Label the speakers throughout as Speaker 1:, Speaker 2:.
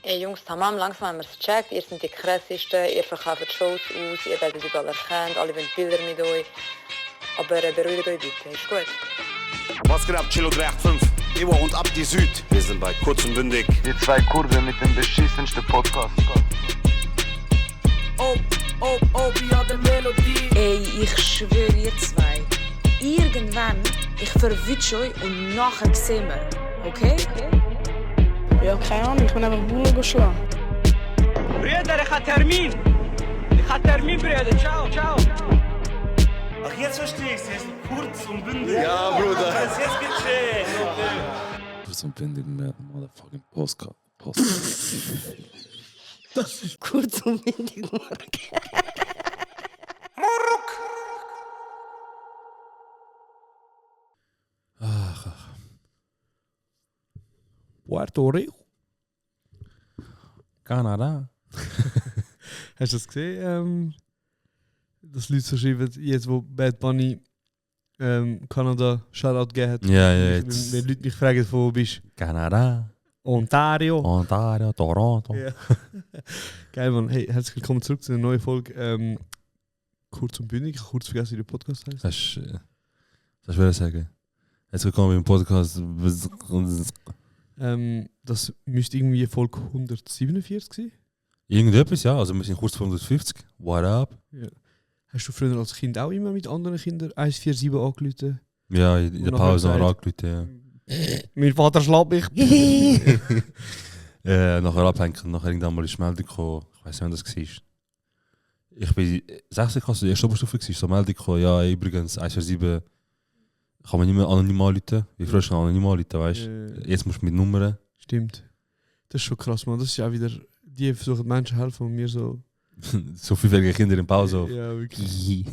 Speaker 1: Ey Jungs, tamam, langsam haben wir es gecheckt. Ihr seid die krassesten, ihr verkauft Shows aus, ihr werdet überall erkannt, alle wollen Bilder mit euch. Aber beruhigt euch bitte, ist gut.
Speaker 2: Was geht ab, Chilo 385? Ewa und Abdi Süd. Wir sind bei Kurz und Bündig.
Speaker 3: Die zwei Kurven mit dem beschissensten Podcast.
Speaker 4: ja, der Melodie.
Speaker 5: Ey, ich schwöre ihr zwei. Irgendwann, ich verwünsche euch und nachher sehen wir. Okay?
Speaker 6: Ja, keine Ahnung, ich bin einfach Bullen geschlagen.
Speaker 4: Brüder, ich habe Termin. Brüder. Ciao.
Speaker 7: Ach, jetzt verstehe ich es. Jetzt kurz und bündig.
Speaker 2: Ja, Bruder.
Speaker 7: Jetzt gecheckt.
Speaker 8: Kurz und bündig mehr motherfucking Postcard.
Speaker 6: Das ist kurz und windig,
Speaker 8: Ach. Puerto Rico. Kanada.
Speaker 9: Hast du das gesehen? Dass Leute so schreiben, jetzt wo Bad Bunny Kanada Shoutout gegeben hat.
Speaker 8: Ja, jetzt.
Speaker 9: Wenn Leute mich fragen, von wo bist du?
Speaker 8: Kanada.
Speaker 9: Ontario.
Speaker 8: Toronto.
Speaker 9: Ja. Geil, Mann. Hey, herzlich willkommen zurück zu einer neuen Folge. Kurz und bündig. Ich habe kurz vergessen, wie der Podcast heißt.
Speaker 8: Das würde ich sagen. Herzlich willkommen beim Podcast.
Speaker 9: Das müsste irgendwie Folge 147 sein.
Speaker 8: Irgendetwas, ja. Also wir sind kurz vor 150. What up?
Speaker 9: Ja. Hast du früher als Kind auch immer mit anderen Kindern 147 angerufen?
Speaker 8: Ja, in der
Speaker 9: Und
Speaker 8: Pause
Speaker 9: nachher
Speaker 8: noch angerufen, ja.
Speaker 9: Mein Vater schlägt mich.
Speaker 8: Nachher abhängen, nachher irgendwann mal ist Meldung gekommen. Ich weiß nicht, wann das war. Ich bin 6. Klasse, die erste Oberstufe war, so Meldung gekommen, ja, übrigens 147 kann man nicht mehr anonym anrufen. Wie früher schon anonym anrufen, weißt du? Jetzt musst du mit Nummern.
Speaker 9: Stimmt. Das ist schon krass, man. Das ist ja wieder, die versuchen Menschen helfen und mir so.
Speaker 8: So viele Kinder in Pause auf.
Speaker 9: Ja, wirklich.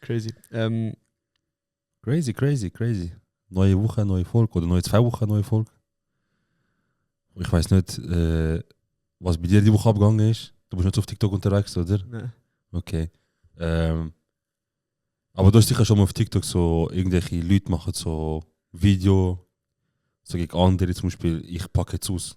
Speaker 9: Crazy.
Speaker 8: Crazy. Neue Woche, neue Folge. Oder neue 2 Wochen, neue Folge. Ich weiß nicht, was bei dir die Woche abgegangen ist. Du bist nicht auf TikTok unterwegs, oder?
Speaker 9: Nein.
Speaker 8: Okay. Aber du hast sicher schon mal auf TikTok so irgendwelche Leute machen so Video so gegen andere, zum Beispiel ich packe jetzt aus.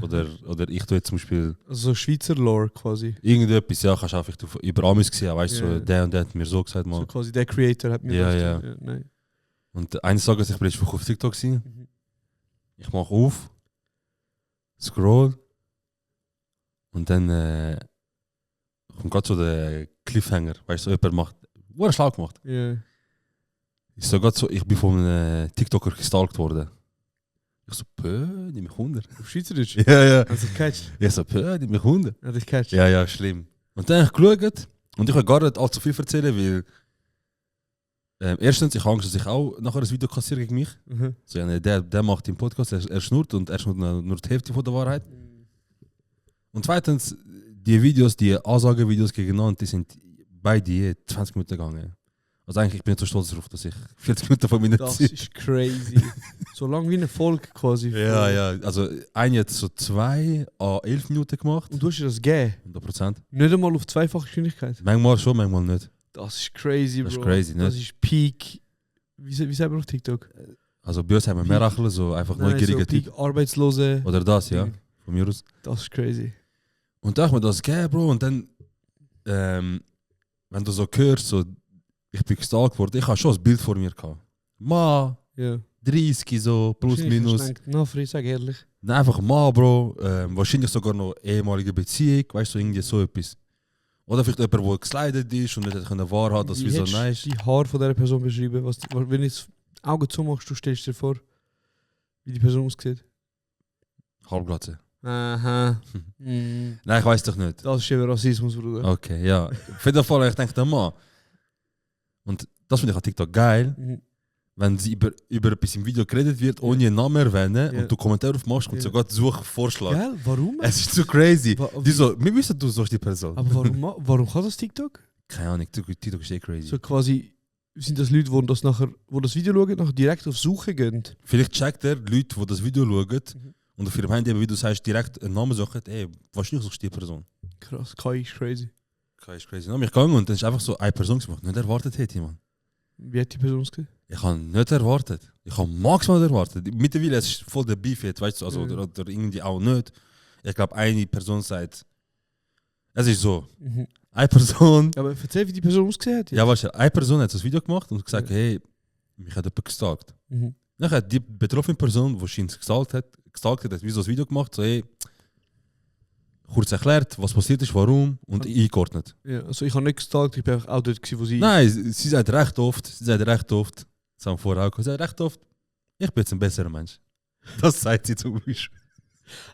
Speaker 8: Oder ich tue jetzt zum Beispiel
Speaker 9: Also so Schweizer Lore quasi.
Speaker 8: irgendetwas, ja, kannst du einfach über Amis gesehen, weißt du,
Speaker 9: Ja.
Speaker 8: so, der und der hat mir so gesagt,
Speaker 9: So
Speaker 8: mal.
Speaker 9: quasi der Creator hat mir
Speaker 8: Ja,
Speaker 9: das. Nein.
Speaker 8: Und eines Tages, ich bin letzte Woche auf TikTok gewesen.
Speaker 9: Mhm.
Speaker 8: Ich mache auf, scroll und dann kommt gerade so der Cliffhanger, weißt du, so jemand macht, wo er Schlag gemacht.
Speaker 9: Ja.
Speaker 8: Ich so grad so, ich bin von einem TikToker gestalkt worden. Ich so, nimm mich Wunder.
Speaker 9: Auf Schweizerdeutsch?
Speaker 8: Ja.
Speaker 9: Hast du dich gecatcht?
Speaker 8: Ich so, nimm mich Wunder.
Speaker 9: Hat dich gecatcht?
Speaker 8: Ja, schlimm. Und dann habe ich geschaut und ich will gar nicht allzu viel erzählen, weil erstens, ich habe Angst, dass ich auch nachher ein Video kassiere gegen mich.
Speaker 9: Mhm.
Speaker 8: So, ja, der macht im Podcast, er schnurrt und er schnurrt nur die Hälfte von der Wahrheit. Und zweitens, die Videos, die Ansagevideos gegeneinander, die sind beide 20 Minuten gegangen. Also eigentlich, ich bin nicht so stolz darauf, dass ich 40 Minuten von meiner
Speaker 9: Das
Speaker 8: Zeit...
Speaker 9: ist crazy. So lang wie eine Folge quasi.
Speaker 8: Ja, also ein hat so 2 an 11 Minuten gemacht.
Speaker 9: Und du hast dir das gegeben?
Speaker 8: 100%.
Speaker 9: Nicht einmal auf zweifache Geschwindigkeit?
Speaker 8: Manchmal schon, manchmal nicht.
Speaker 9: Das ist crazy, Bro.
Speaker 8: Das ist crazy, ne?
Speaker 9: Das ist Peak. Wie sagt man auf TikTok?
Speaker 8: Also bei uns haben wir mehr Racheln, so einfach neugierige
Speaker 9: so Peak
Speaker 8: Typ.
Speaker 9: Arbeitslose.
Speaker 8: Oder das, ja. Von mir aus.
Speaker 9: Das ist crazy.
Speaker 8: Und da habe ich mir das gegeben, Bro. Und dann, wenn du so hörst, so, ich bin gestalkt worden, ich habe schon ein Bild vor mir gehabt. Ma,
Speaker 9: Ja.
Speaker 8: 30 so, plus minus.
Speaker 9: Na, Fri, sag ehrlich.
Speaker 8: Nein, einfach Ma, Bro. Wahrscheinlich sogar noch ehemalige Beziehung, weißt du, irgendwie so etwas. Oder vielleicht jemand, der geslidet ist und nicht können wahrhaben, dass
Speaker 9: Wie
Speaker 8: wir so
Speaker 9: hättest du
Speaker 8: nice.
Speaker 9: die Haare von dieser Person beschreiben? Wenn du jetzt die Augen zumachst, du stellst dir vor, wie die Person aussieht.
Speaker 8: Halbglatze.
Speaker 9: Aha. Mhm.
Speaker 8: Nein, ich weiß doch nicht.
Speaker 9: Das ist eben Rassismus, Bruder.
Speaker 8: Okay, ja. Auf jeden Fall, ich denke, der Mann. Und das finde ich an TikTok geil,
Speaker 9: Mhm.
Speaker 8: wenn sie über etwas im Video geredet wird, ohne einen Namen erwähnen
Speaker 9: Ja.
Speaker 8: und du Kommentare aufmachst, kommt
Speaker 9: Ja.
Speaker 8: sogar der Suchvorschlag.
Speaker 9: Gell? Warum?
Speaker 8: Es ist so crazy.
Speaker 9: Wa-
Speaker 8: Die so, wir wissen, du suchst die Person.
Speaker 9: Aber warum kann das TikTok?
Speaker 8: Keine Ahnung, TikTok ist eh crazy.
Speaker 9: So quasi sind das Leute, die das Video schauen, nachher direkt auf Suche gehen.
Speaker 8: Vielleicht checkt er Leute, die das Video schauen
Speaker 9: Mhm.
Speaker 8: und auf ihrem Handy, wie du sagst, direkt einen Namen suchen, ey, wahrscheinlich suchst du die Person.
Speaker 9: Krass, KI ist crazy.
Speaker 8: Okay, ist crazy. Dann bin ich gegangen und dann ist einfach so eine Person gemacht, nicht erwartet hätte, man.
Speaker 9: Wie hat die Person ausgesehen?
Speaker 8: Ich habe nicht erwartet. Ich habe maximal erwartet. Mittlerweile ist es voll der Beef jetzt, weißt du, also,
Speaker 9: Ja.
Speaker 8: oder irgendwie auch nicht. Ich glaube, eine Person sagt, es ist so, eine Person,
Speaker 9: Aber erzähl, wie die Person ausgesehen hat.
Speaker 8: ja, weißt du, eine Person hat so ein Video gemacht und gesagt, hey, mich hat jemand gestalkt.
Speaker 9: Mhm.
Speaker 8: Dann hat die betroffene Person, die ihn gestalkt hat, wie so ein Video gemacht, so, hey, kurz erklärt, was passiert ist, warum und eingeordnet.
Speaker 9: Ja, also ich habe nicht gestalkt, ich bin einfach auch dort gewesen, wo sie...
Speaker 8: Nein, sie sagt recht oft, das haben wir vorher auch gesagt, sie sagt recht oft, ich bin jetzt ein besserer Mensch. Das sagt sie zum Beispiel.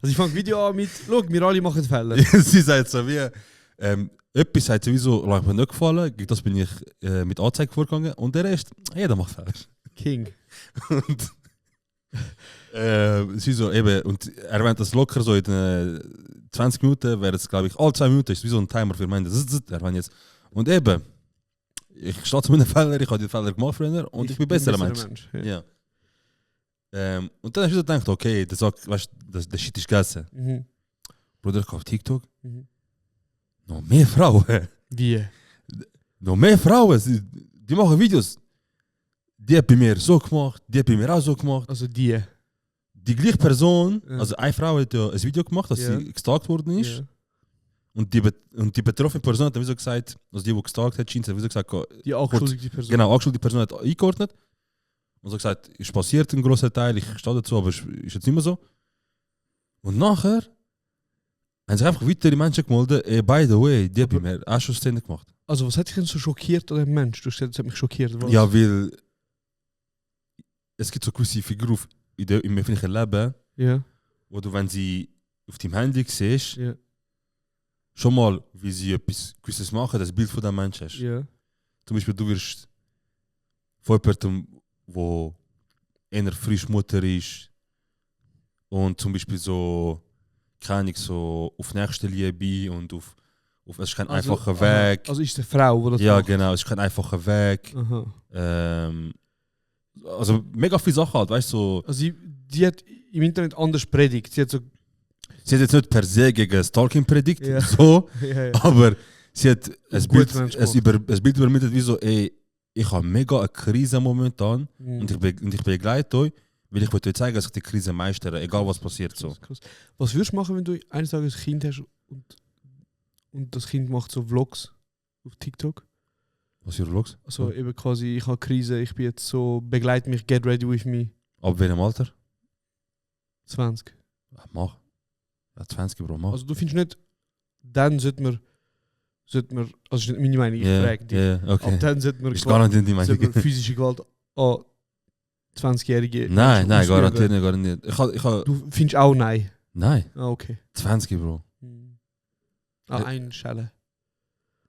Speaker 9: Also ich fange Video an mit, schau, wir alle machen Fehler.
Speaker 8: Sie sagt so wie, etwas hat sowieso lange mir nicht gefallen, gegen das bin ich mit Anzeige vorgegangen und der Rest, jeder macht Fehler.
Speaker 9: King.
Speaker 8: Und sie so eben, und er erwähnt das locker so in den 20 Minuten, wäre es glaube ich, alle 2 Minuten ist wie so ein Timer für meine, erwähnt jetzt. Und eben, ich stehe zu meinen Fehlern, ich habe die Fehler gemacht früher und ich bin besser Mensch.
Speaker 9: Ja.
Speaker 8: Ja. Und dann hast du gedacht, okay, der sagt, weißt du, der Shit ist gegessen.
Speaker 9: Mhm.
Speaker 8: Bruder, ich auf TikTok,
Speaker 9: Mhm.
Speaker 8: noch mehr Frauen.
Speaker 9: Wie?
Speaker 8: Noch mehr Frauen, die machen Videos. Die hat bei mir so gemacht, die hat bei mir auch so gemacht.
Speaker 9: Also die.
Speaker 8: Die gleiche Person,
Speaker 9: Ja.
Speaker 8: also eine Frau hat ja ein Video gemacht, dass
Speaker 9: Ja.
Speaker 8: sie gestalkt worden ist.
Speaker 9: Ja.
Speaker 8: Und die betroffene Person hat dann wie so gesagt, also die gestalkt hat, scheint, hat wie so gesagt,
Speaker 9: Die angeschuldigte Person.
Speaker 8: genau, angeschuldigte Person hat eingeordnet. Und so gesagt, ist passiert ein grosser Teil, ich stehe dazu, aber ist jetzt nicht mehr so. Und nachher haben sich einfach weitere Menschen gemeldet, by the way, die hat bei mir auch schon Szene gemacht.
Speaker 9: Also was hat dich denn so schockiert an dem Mensch? Du hast gesagt, das hat mich schockiert. Was?
Speaker 8: Ja, weil es gibt so gewisse Figuren im öffentlichen Leben,
Speaker 9: Ja.
Speaker 8: wo du, wenn sie auf deinem Handy siehst,
Speaker 9: Ja.
Speaker 8: schon mal, wie sie etwas Gewisses machen, das Bild von dem Menschen hast.
Speaker 9: Ja.
Speaker 8: Zum Beispiel, du wirst von jemandem, wo eher frisch Mutter ist und zum Beispiel so, keine Ahnung, so auf nächste Liebe und auf es ist kein einfacher Weg.
Speaker 9: Also ist es eine Frau, die das
Speaker 8: Ja,
Speaker 9: macht?
Speaker 8: genau, es ist kein einfacher Weg.
Speaker 9: Aha.
Speaker 8: Also mega viele Sachen halt, weißt du, so.
Speaker 9: Also die hat im Internet anders predigt. Sie hat so...
Speaker 8: Sie hat jetzt nicht per se gegen Stalking predigt,
Speaker 9: Ja.
Speaker 8: so,
Speaker 9: Ja.
Speaker 8: aber sie hat ein
Speaker 9: Gut
Speaker 8: Bild,
Speaker 9: Mensch
Speaker 8: ein Bild übermittelt, wie so, ey, ich habe mega eine Krise momentan
Speaker 9: Mhm.
Speaker 8: und ich begleite euch, weil ich wollte euch zeigen, dass ich die Krise meistere, egal was passiert. So.
Speaker 9: Krass. Was würdest du machen, wenn du eines Tages ein Kind hast und das Kind macht so Vlogs auf TikTok?
Speaker 8: Was für Vlogs?
Speaker 9: Also eben quasi, ich habe Krise, ich bin jetzt so, begleit mich, get ready with me.
Speaker 8: Ab welchem Alter?
Speaker 9: 20.
Speaker 8: Ja, mach. Ja, 20, Bro, mach.
Speaker 9: Also du findest nicht, dann sollte man, also das ist nicht meine Meinung, ich
Speaker 8: Ja,
Speaker 9: frage dich.
Speaker 8: ja, okay.
Speaker 9: Ab dann sollte man,
Speaker 8: Ist garantiert nicht
Speaker 9: sollte man
Speaker 8: meine.
Speaker 9: physische Gewalt an 20-Jährige
Speaker 8: Nein, nein,
Speaker 9: ausüben.
Speaker 8: garantiert nicht, garantiert nicht. Ich ha,
Speaker 9: Du findest auch nein?
Speaker 8: nein,
Speaker 9: Ah, okay.
Speaker 8: 20, Bro.
Speaker 9: Ah, ein Schelle.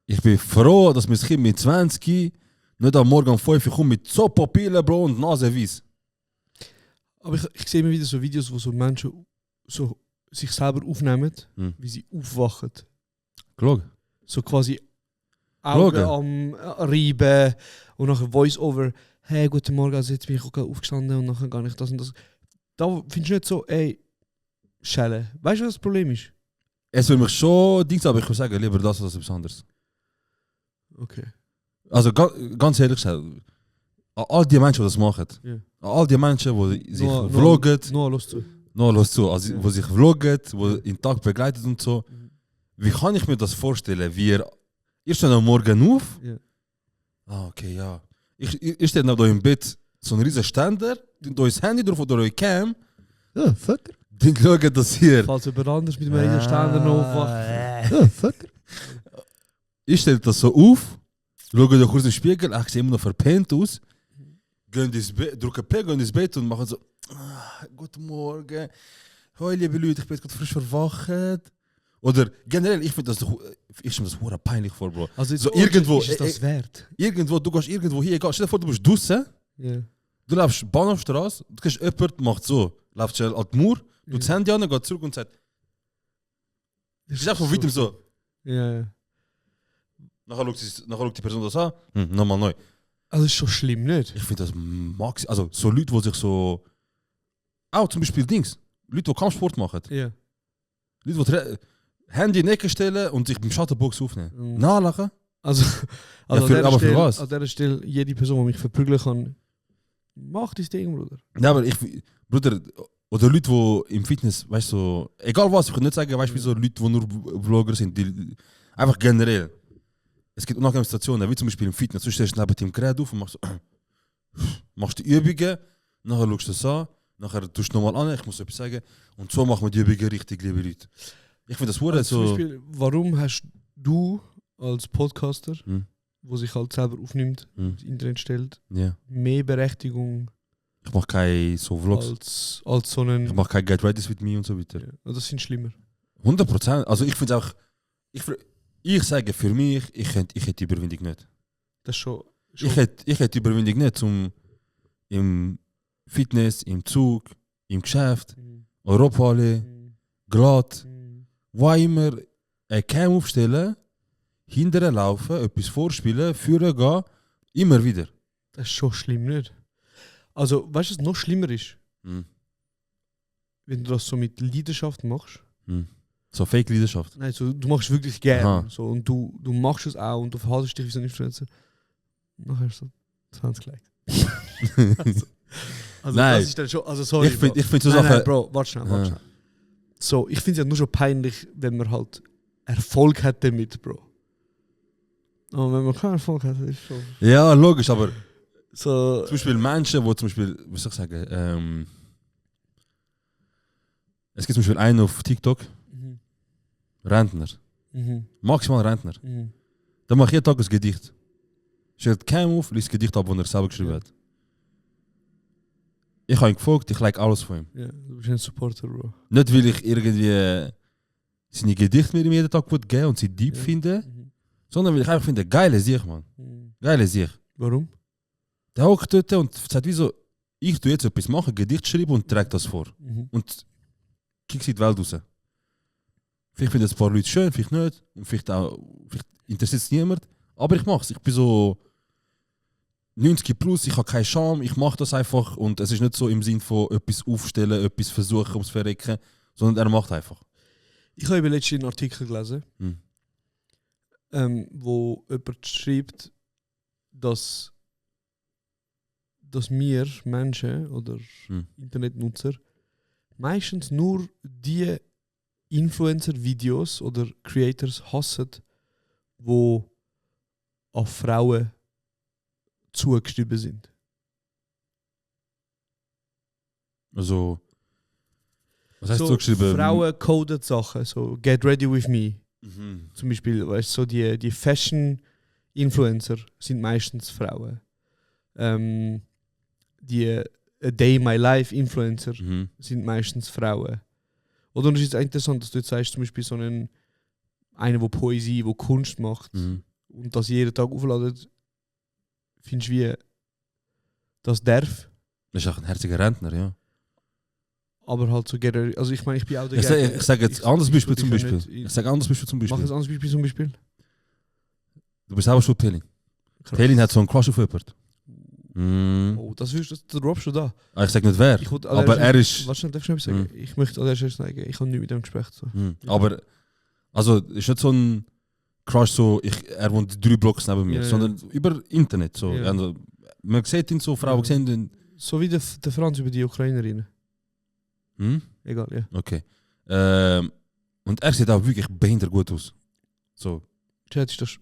Speaker 8: Ich bin froh, dass mein Kind mit 20 nicht am Morgen um 5 Uhr kommt mit so Papillen, Bro, und Nase weiss.
Speaker 9: Aber ich sehe immer wieder so Videos, wo so Menschen so sich selber aufnehmen,
Speaker 8: Hm.
Speaker 9: wie sie aufwachen.
Speaker 8: Schau.
Speaker 9: So quasi Augen
Speaker 8: Schauen.
Speaker 9: am Reiben und nachher Voice-Over. Hey, guten Morgen, also jetzt bin ich auch gerade aufgestanden und nachher gar nicht das und das. Da findest du nicht so, ey, Schelle. Weißt du, was das Problem ist?
Speaker 8: Es will mich schon Dings, aber ich würde sagen, lieber das als etwas anderes.
Speaker 9: Okay.
Speaker 8: Also ganz ehrlich gesagt, an all die Menschen, die das machen,
Speaker 9: Ja.
Speaker 8: an all die Menschen, die sich
Speaker 9: Nur-
Speaker 8: vloggen,
Speaker 9: Nur los zu.
Speaker 8: noch los zu, also,
Speaker 9: Ja.
Speaker 8: die sich vloggen, die den Tag begleiten und so. Wie kann ich mir das vorstellen? Ihr steht am Morgen auf.
Speaker 9: Ja.
Speaker 8: Ah, okay, ja. Ihr steht da im Bett, so ein riesen Ständer, tut euer Handy drauf oder euer Cam.
Speaker 3: Ja, Fucker.
Speaker 8: Den schauen, dass ihr.
Speaker 9: Falls jemand anders mit einem Riesenständer noch aufwacht.
Speaker 3: Ja, Fucker.
Speaker 8: Ich stelle das so auf, schaue da kurz in den Spiegel, ich sehe immer noch verpennt aus. Gehen ins Bett, drücken P, gehen ins Bett und machen so: Guten Morgen, hoi liebe Leute, ich bin jetzt gerade frisch verwacht. Oder generell, ich finde das hure peinlich vor, Bro.
Speaker 9: Also jetzt
Speaker 8: So irgendwo,
Speaker 9: ist es das wert?
Speaker 8: Irgendwo, du gehst irgendwo hier, stell dir vor, du bist draussen,
Speaker 9: Ja.
Speaker 8: du läufst Bahnhofstrasse, du kennst jemand, macht so, läufst schnell an die Mauer, du das Handy an, geht zurück und sagt, ich sag von weitem so.
Speaker 9: Ja, ja.
Speaker 8: Nachher schaut die Person das an, nochmal neu.
Speaker 9: Also das ist schon schlimm, nicht?
Speaker 8: Ich finde das max. Also so Leute, die sich so. Auch zum Beispiel Dings. Leute, die Kampfsport machen.
Speaker 9: Ja.
Speaker 8: Leute, die Handy in die Ecke stellen und sich beim Schattenbox aufnehmen.
Speaker 9: Mhm.
Speaker 8: Nachlachen.
Speaker 9: Also,
Speaker 8: Ja, aber für was?
Speaker 9: An dieser Stelle, jede Person, die mich verprügeln kann, mach dein Ding, Bruder.
Speaker 8: Ja, aber Bruder, Oder Leute, die im Fitness, weißt du, so, egal was, ich kann nicht sagen, weißt du, wie so Leute, die nur Vlogger sind, die einfach generell. Es gibt unangenehme Situationen, wie zum Beispiel im Fitness, du stehst neben dem Gerät auf und machst die Übungen, nachher schaust du das an, nachher tust du nochmal an, ich muss etwas sagen, und so machen wir die Übungen richtig, liebe Leute. Ich finde das
Speaker 9: Also
Speaker 8: so...
Speaker 9: zum Beispiel, warum hast du als Podcaster, wo sich halt selber aufnimmt, ins Internet stellt,
Speaker 8: Ja.
Speaker 9: mehr Berechtigung
Speaker 8: Ich mache keine so Vlogs,
Speaker 9: als so einen...
Speaker 8: ich mache keine Get Readys with me und so weiter.
Speaker 9: Ja, das sind schlimmer.
Speaker 8: 100%, also ich finde auch, ich sage für mich, ich hätte die Überwindung nicht.
Speaker 9: Das ist schon...
Speaker 8: Ich hätte die Überwindung nicht, um im Fitness, im Zug, im Geschäft, Europaallee, Glad, wo auch immer, eine Cam aufstellen, hinterher laufen, etwas vorspielen, führen gehen, immer wieder.
Speaker 9: Das ist schon schlimm, nicht? Also, weißt du, was noch schlimmer ist? Wenn du das so mit Leidenschaft machst.
Speaker 8: So Fake-Leidenschaft.
Speaker 9: Nein, so, du machst es wirklich gerne.
Speaker 8: Aha.
Speaker 9: So, und du machst es auch und du verhaltest dich wie so ein Influencer. Nachher ist so 20 Likes. also
Speaker 8: Nein.
Speaker 9: das ist dann schon... Also sorry,
Speaker 8: Ich finde so
Speaker 9: Nein,
Speaker 8: Sachen...
Speaker 9: nein, Bro, warte schnell. So, ich finde es ja nur schon peinlich, wenn man halt Erfolg hat damit, Bro. Aber wenn man keinen Erfolg hat, ist schon...
Speaker 8: Ja, logisch, aber
Speaker 9: So...
Speaker 8: zum Beispiel Menschen, die zum Beispiel, wie soll ich sagen, es gibt zum Beispiel einen auf TikTok, Rentner, maximal Rentner. Der macht jeden Tag ein Gedicht. Stellt Cam auf, liest Gedicht ab, das er selber geschrieben hat. Ich habe ihn gefolgt, ich like alles von ihm.
Speaker 9: Ja, du bist ein Supporter, Bro.
Speaker 8: Nicht, weil ich irgendwie seine Gedichte mir jeden Tag geben und sie deep finde, sondern weil ich einfach finde, geile Sicht, man. Geile Sicht.
Speaker 9: Warum?
Speaker 8: Der hockt dort und sagt wie so, ich tue jetzt etwas machen, Gedicht schreiben und trage das vor. Und kick sie in die Welt raus. Vielleicht finden es ein paar Leute schön, vielleicht nicht. Und vielleicht interessiert es niemand. Aber ich mache es. Ich bin so 90 plus, ich habe keine Scham, ich mache das einfach. Und es ist nicht so im Sinn von etwas aufstellen, etwas versuchen, ums Verrecken, sondern er macht einfach.
Speaker 9: Ich habe letztens einen Artikel gelesen, wo jemand schreibt, dass wir Menschen oder Internetnutzer meistens nur die Influencer-Videos oder Creators hassen, die auf Frauen zugeschrieben sind.
Speaker 8: Also, was heißt
Speaker 9: so
Speaker 8: zugeschrieben?
Speaker 9: Frauen coden Sachen, so Get Ready With Me. Zum Beispiel, weißt du, so die Fashion-Influencer sind meistens Frauen. Die A Day My Life Influencer sind meistens Frauen. Oder und es ist interessant, dass du jetzt sagst, zum Beispiel so einer, der Poesie, der Kunst macht und das jeden Tag aufladet, findest du wie das darf.
Speaker 8: Das ist auch ein herziger Rentner, ja.
Speaker 9: Aber halt so gerne, also ich meine, ich bin auch
Speaker 8: Ich sage jetzt ein anderes Beispiel zum Beispiel.
Speaker 9: Mach ein anderes Beispiel zum Beispiel.
Speaker 8: Du bist auch schon Pelin. Pelin hat so einen Crush auf jemanden.
Speaker 9: Oh, das droppst du da.
Speaker 8: Ich sage nicht wer, aber er ist...
Speaker 9: Was darf ich noch etwas sagen? Ich möchte an der Stelle sagen, ich habe nichts mit dem Gespräch zu tun.
Speaker 8: Aber, also, ist nicht so ein Crush so, er wohnt 3 Blocks neben mir, sondern über Internet. So.
Speaker 9: Ja.
Speaker 8: Also, man sieht ihn so, Frauen sehen ihn...
Speaker 9: So wie der Franz über die Ukrainerinnen. Egal, ja.
Speaker 8: Okay. Und er sieht auch wirklich behindert gut aus. So.
Speaker 9: Chat ist das...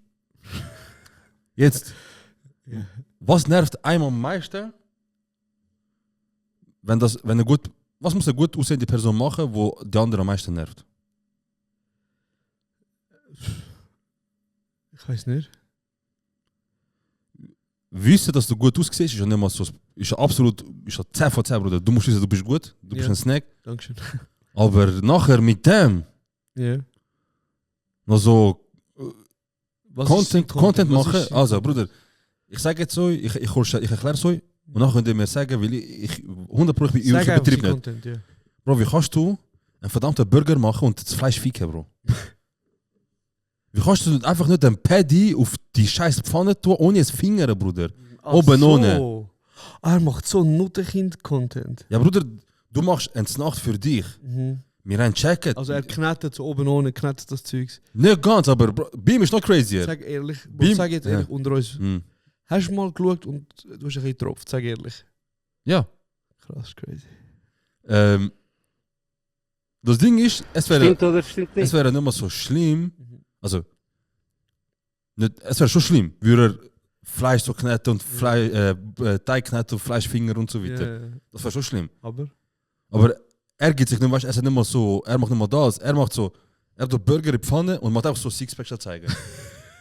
Speaker 8: Jetzt... Was nervt einem am meisten, was muss eine gut aussehende Person machen, wo die andere am meisten nervt?
Speaker 9: Ich weiß nicht.
Speaker 8: Wissen, dass du gut aussiehst, ist ja nicht mal so, ist ja absolut, ist ja 10 von 10, Bruder. Du musst wissen, du bist gut, du bist ein Snack.
Speaker 9: Dankeschön.
Speaker 8: Aber nachher mit dem, noch so Content machen, also Bruder, ich sage jetzt so, ich erkläre es euch und dann könnt ihr mir sagen, weil ich 100% bin übertrieben nicht. Bro, wie kannst du einen verdammten Burger machen und das Fleisch ficken, Bro? Wie kannst du einfach nicht den Paddy auf die scheiß Pfanne tun, ohne es Finger, Bruder? Oben ohne.
Speaker 9: Er macht so Nuttenkind-Content.
Speaker 8: Ja, Bruder, du machst eine Nacht für dich. Wir haben checken.
Speaker 9: Also er knettet so oben ohne, knettet das Zeugs.
Speaker 8: Nicht ganz, aber Bro, Beam ist noch crazier.
Speaker 9: Sag ehrlich, Bro, sag jetzt ehrlich unter uns. Hast du mal geschaut und du hast ein bisschen getropft, sag ehrlich.
Speaker 8: Ja.
Speaker 9: Krass, crazy.
Speaker 8: Das Ding ist, es wäre
Speaker 7: oder stimmt
Speaker 8: nicht mehr so schlimm. Also, nicht, es wäre schon schlimm, würde er Fleisch so kneten und Teig kneten und Fleischfinger und so weiter.
Speaker 9: Ja.
Speaker 8: Das wäre schon schlimm.
Speaker 9: Aber
Speaker 8: er geht sich nicht, weißt, er ist nicht mehr so, er macht nicht mehr das, er tut Burger in die Pfanne und macht einfach so Sixpack statt zeigen.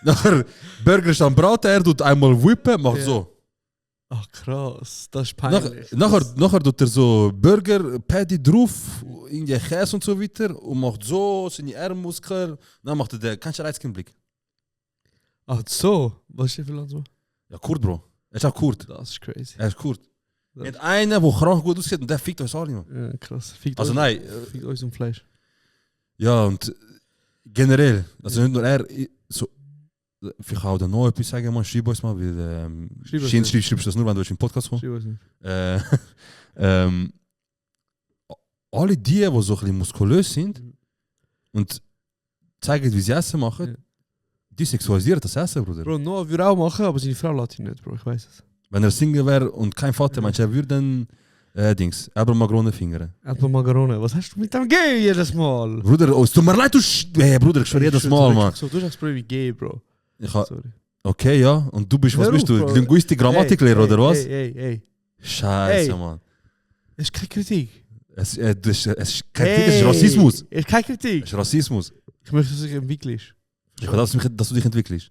Speaker 8: Nachher, Burger ist am Braten, er tut einmal whippen, macht so.
Speaker 9: Ach krass, das ist peinlich.
Speaker 8: Nachher tut er so Burger, Patty drauf, irgendwie Käse und so weiter und macht so seine Armmuskeln. Dann macht er den, kannst du Reizkind-Blick?
Speaker 9: Ach so, was ist der für Land so?
Speaker 8: Ja, Kurt, Bro. Er ist auch Kurt.
Speaker 9: Das ist crazy.
Speaker 8: Er ist Kurt. Er hat einen, der krank gut aussieht und der fickt euch alle, man.
Speaker 9: Ja, krass. Fickt
Speaker 8: Also
Speaker 9: euch,
Speaker 8: nein.
Speaker 9: Fickt euch um Fleisch.
Speaker 8: Ja, und generell, also nicht nur er, so, ich kann auch da noch etwas sagen, man, schreib uns mal, weil schreibst das nur, wenn du in den Podcast kommst.
Speaker 9: Ich weiß nicht.
Speaker 8: Alle die so ein bisschen muskulös sind und zeigen, wie sie Essen machen, die sexualisieren das Essen, Bruder.
Speaker 9: Bro, Noah würde auch machen, aber seine Frau lässt ihn nicht, Bro, ich weiß es.
Speaker 8: Wenn er Single wäre und kein Vater, meinst du, er würde dann aber Magrone fingern.
Speaker 9: Erstmal Macarone, was hast du mit dem Gay jedes Mal?
Speaker 8: Bruder, oh, es tut mir leid, hey, Bruder, ich schwöre jedes Mal, Mann.
Speaker 9: Du sagst Bro wie gay, Bro. Sorry.
Speaker 8: Okay, ja, und du bist, was
Speaker 9: Hör
Speaker 8: bist
Speaker 9: auf,
Speaker 8: du?
Speaker 9: Bro.
Speaker 8: Linguistik, Grammatiklehrer oder was?
Speaker 9: Hey.
Speaker 8: Scheiße,
Speaker 9: Hey.
Speaker 8: Mann.
Speaker 9: Es ist keine Kritik.
Speaker 8: Es ist kein Kritik, es ist Rassismus.
Speaker 9: Es ist keine Kritik.
Speaker 8: Es ist Rassismus.
Speaker 9: Ich möchte, dass du dich entwickelst.
Speaker 8: Ich will, dass du dich entwickelst.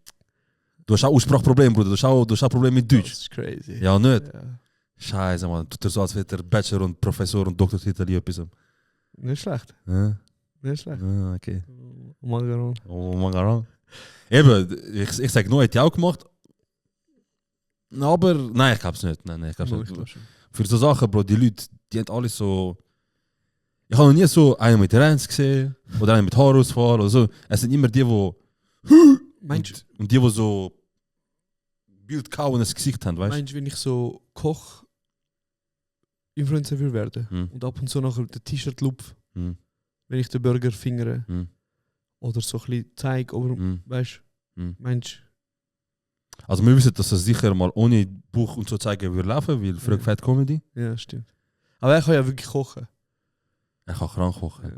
Speaker 8: Du hast auch Aussprachprobleme, Bruder. Du hast auch Probleme mit Deutsch.
Speaker 9: Das ist crazy.
Speaker 8: Ja, nicht?
Speaker 9: Ja.
Speaker 8: Scheiße, Mann. Tut er so, als wäre der Bachelor und Professor und Doktortitel etwas.
Speaker 9: Nicht schlecht.
Speaker 8: Ja?
Speaker 9: Nicht schlecht.
Speaker 8: Ah, okay.
Speaker 9: Macarone.
Speaker 8: Oh, Mangaran. Eben, ich sage nur, hätte ich auch gemacht. Aber, nein, ich glaube es nicht. Nein, ich glaube es nicht. Für so Sachen, Bro, die Leute, die haben alle so... Ich habe noch nie so einen mit Renz gesehen oder einen mit Haarausfall oder so. Es sind immer die, die...
Speaker 9: Meinst
Speaker 8: Und die so... Bild kauen ins Gesicht haben, weißt du?
Speaker 9: du, wenn ich so Koch-Influencer würde werden und ab und zu nachher den T-Shirt-Lupf, wenn ich den Burger fingere oder so ein bisschen zeige, weißt du, meinst
Speaker 8: Also wir wissen, dass das sicher mal ohne Buch und so zeigen würde laufen, weil früher Fat Comedy.
Speaker 9: ja, stimmt. Aber er kann ja wirklich kochen.
Speaker 8: Er kann krank kochen.
Speaker 9: Ja.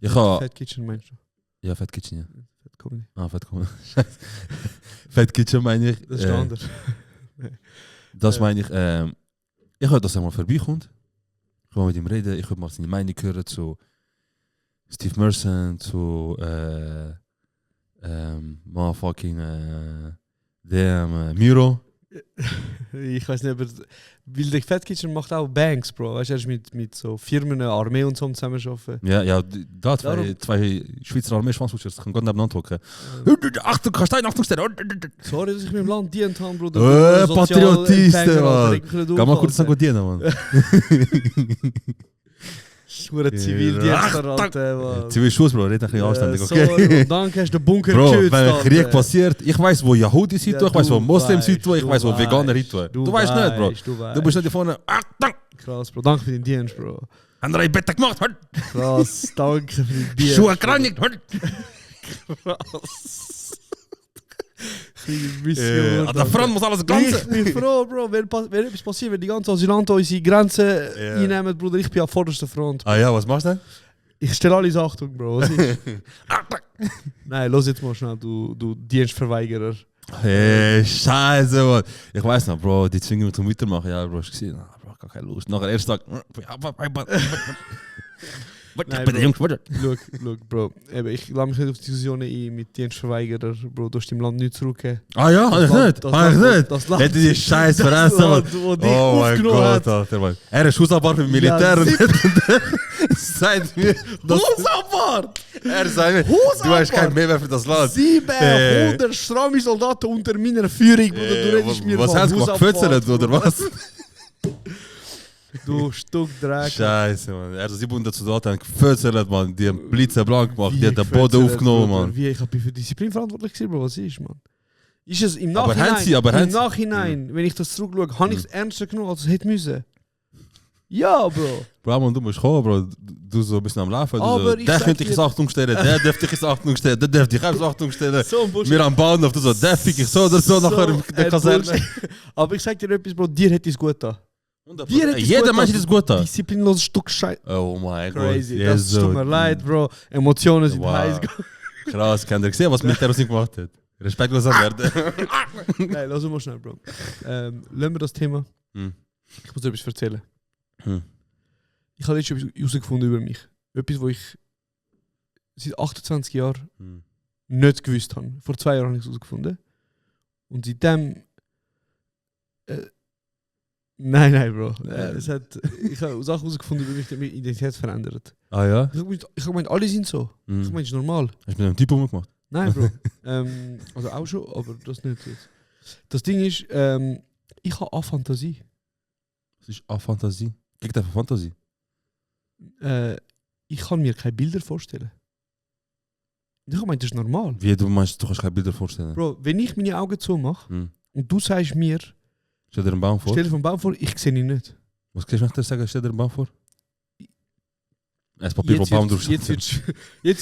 Speaker 8: Ich kann...
Speaker 9: Fat Kitchen meinst du?
Speaker 8: Ja, Fat Kitchen, ja.
Speaker 9: Fat Comedy.
Speaker 8: Ah, Fat Comedy. Fat Kitchen meine ich.
Speaker 9: Das ist anders.
Speaker 8: Das meine ich. Ich hoffe, dass er mal vorbeikommt. Ich will mit ihm reden. Ich will mal seine Meinung hören zu Steve Merson, zu motherfucking Miro.
Speaker 9: Ich weiß nicht, aber weil der Fat Kitchen macht auch Banks, Bro. Weißt du, er ist mit so Firmen, Armee und so zusammen arbeiten.
Speaker 8: Ja, da zwei Schweizer Armee-Schwanzwuchers kann Gott nebeneinander hocken. Achtung, Achtung stellen.
Speaker 9: Sorry, dass ich meinem Land dient habe, Bruder.
Speaker 8: Patriotisten, Mann. Geh mal kurz sagen, dienen, Mann.
Speaker 9: Schwere Zivildienst, Alter, Mann.
Speaker 8: Zivilschutz, Bro, red ein bisschen anständig,
Speaker 9: Sorry,
Speaker 8: okay?
Speaker 9: und danke hast du den Bunker
Speaker 8: Bro,
Speaker 9: geschützt,
Speaker 8: wenn ein
Speaker 9: Alter.
Speaker 8: Krieg passiert, ich weiß, wo Yahudi sind,
Speaker 9: Ja,
Speaker 8: ich weiß, wo
Speaker 9: du
Speaker 8: Moslems
Speaker 9: weißt,
Speaker 8: sind, ich
Speaker 9: du
Speaker 8: weiß, wo Veganer
Speaker 9: weißt,
Speaker 8: sind. Du weißt nicht, Bro. Du bist nicht hier vorne. Achtung!
Speaker 9: Krass, Bro. Danke für den Dienst, Bro.
Speaker 8: Andere Bett gemacht,
Speaker 9: Krass, danke für den Dienst.
Speaker 8: Schuhe gereinigt,
Speaker 9: Krass. Mission,
Speaker 8: an der Front muss alles Ganze.
Speaker 9: Ich bin froh, Bro. Wenn etwas passiert, wenn die ganzen Asylanten unsere Grenzen einnehmen, Bruder, ich bin an vorderster Front.
Speaker 8: Ah ja, was machst du
Speaker 9: Ich stelle alles Achtung, Bro. Was ist? Nein, los jetzt mal schnell, du Dienstverweigerer.
Speaker 8: Hey, Scheiße, Mann. Ich weiß noch, Bro, die zwingen mich zum Weitermachen. Ja, Bro, hast du gesehen? Ah, Bro, gar keine Lust. Nachher erst Tag.
Speaker 9: Look, Bro. Eben, ich lasse mich nicht auf Diskussionen ein mit Dienstverweigerer. Bro, du hast deinem Land nichts zurückgegeben.
Speaker 8: Ah ja, hab ich nicht. Hab ich nicht.
Speaker 9: Das Land,
Speaker 8: Hätte die Scheiße vergessen, Mann.
Speaker 9: wo dich
Speaker 8: Oh mein
Speaker 9: aufgenommen
Speaker 8: Gott,
Speaker 9: hat.
Speaker 8: Alter, Mann. Er ist Hausabart im Militär und sagt mir,
Speaker 9: Hausabart!
Speaker 8: er sagt mir, du hast keinen Mehrwert für das Land.
Speaker 9: 700 stramme Soldaten unter meiner Führung, Bruder. Du redest mir
Speaker 8: Was
Speaker 9: von
Speaker 8: hast du gemacht? Gefötzelt, oder was?
Speaker 9: Du Stück Dreck.
Speaker 8: Scheiße, Mann. Er hat 700 Soldaten haben gefötzelt, Mann. Die haben Blitze blank gemacht, die haben den Boden aufgenommen, Mann.
Speaker 9: Wie, ich bin für Disziplin verantwortlich gewesen, Bro. Was ist, Mann? Ist es im
Speaker 8: Aber
Speaker 9: Nachhinein,
Speaker 8: haben sie-
Speaker 9: im Nachhinein, wenn ich das zurückschaue, habe ich es ernster genommen, als es hätte müssen? Ja, Bro.
Speaker 8: Bro, man, du musst kommen, Bro. Du so ein bisschen am Laufen.
Speaker 9: Aber
Speaker 8: So,
Speaker 9: ich
Speaker 8: der
Speaker 9: sag
Speaker 8: könnte dich
Speaker 9: dir-
Speaker 8: in Achtung stellen, der darf dich in Achtung stellen, der darf dich in Achtung stellen.
Speaker 9: So ein Bullshit.
Speaker 8: Wir am Bahnhof, du so, der fick ich so oder so nachher in der
Speaker 9: ein
Speaker 8: Kaserne.
Speaker 9: Bullshit. Aber ich sag dir etwas, Bro, dir hätte es gut getan.
Speaker 8: Jeder Mensch ist gut da.
Speaker 9: Disziplinloses Stück Scheiße.
Speaker 8: Oh mein Gott.
Speaker 9: Crazy. Das tut mir leid, Bro. Emotionen sind
Speaker 8: Wow.
Speaker 9: heiß.
Speaker 8: Krass, kann ihr gesehen, was mit Terror gemacht hat? Respektlos an werden.
Speaker 9: Nein, lass uns mal schnell, Bro. Lassen wir das Thema.
Speaker 8: Hm.
Speaker 9: Ich muss dir etwas erzählen.
Speaker 8: Hm.
Speaker 9: Ich habe jetzt etwas herausgefunden über mich. Etwas, was ich seit 28 Jahren
Speaker 8: Hm.
Speaker 9: nicht gewusst habe. Vor 2 Jahren habe ich es herausgefunden. Und seitdem... Nein, Bro. Ich habe Sachen herausgefunden, über mich, die meine Identität verändert.
Speaker 8: Ah ja?
Speaker 9: Ich habe gemeint, alle sind so.
Speaker 8: Hm.
Speaker 9: Ich meine, es ist normal.
Speaker 8: Hast du mit einem Typ umgemacht?
Speaker 9: Nein, Bro. Also auch schon, aber das nicht jetzt. Das Ding ist, ich habe eine Fantasie.
Speaker 8: Das ist eine Fantasie. Kriegt einfach Fantasie.
Speaker 9: Ich kann mir keine Bilder vorstellen. Ich meine, das ist normal.
Speaker 8: Wie du meinst, du kannst keine Bilder vorstellen.
Speaker 9: Bro, wenn ich meine Augen zumache
Speaker 8: Hm.
Speaker 9: und du sagst mir,
Speaker 8: Stell dir einen Baum vor.
Speaker 9: stell dir vom Baum vor, ich sehe ihn nicht.
Speaker 8: Was kannst du nach dir sagen? Stell dir einen Baum vor. Ein Papier,
Speaker 9: Jetzt
Speaker 8: wo Baum
Speaker 9: wird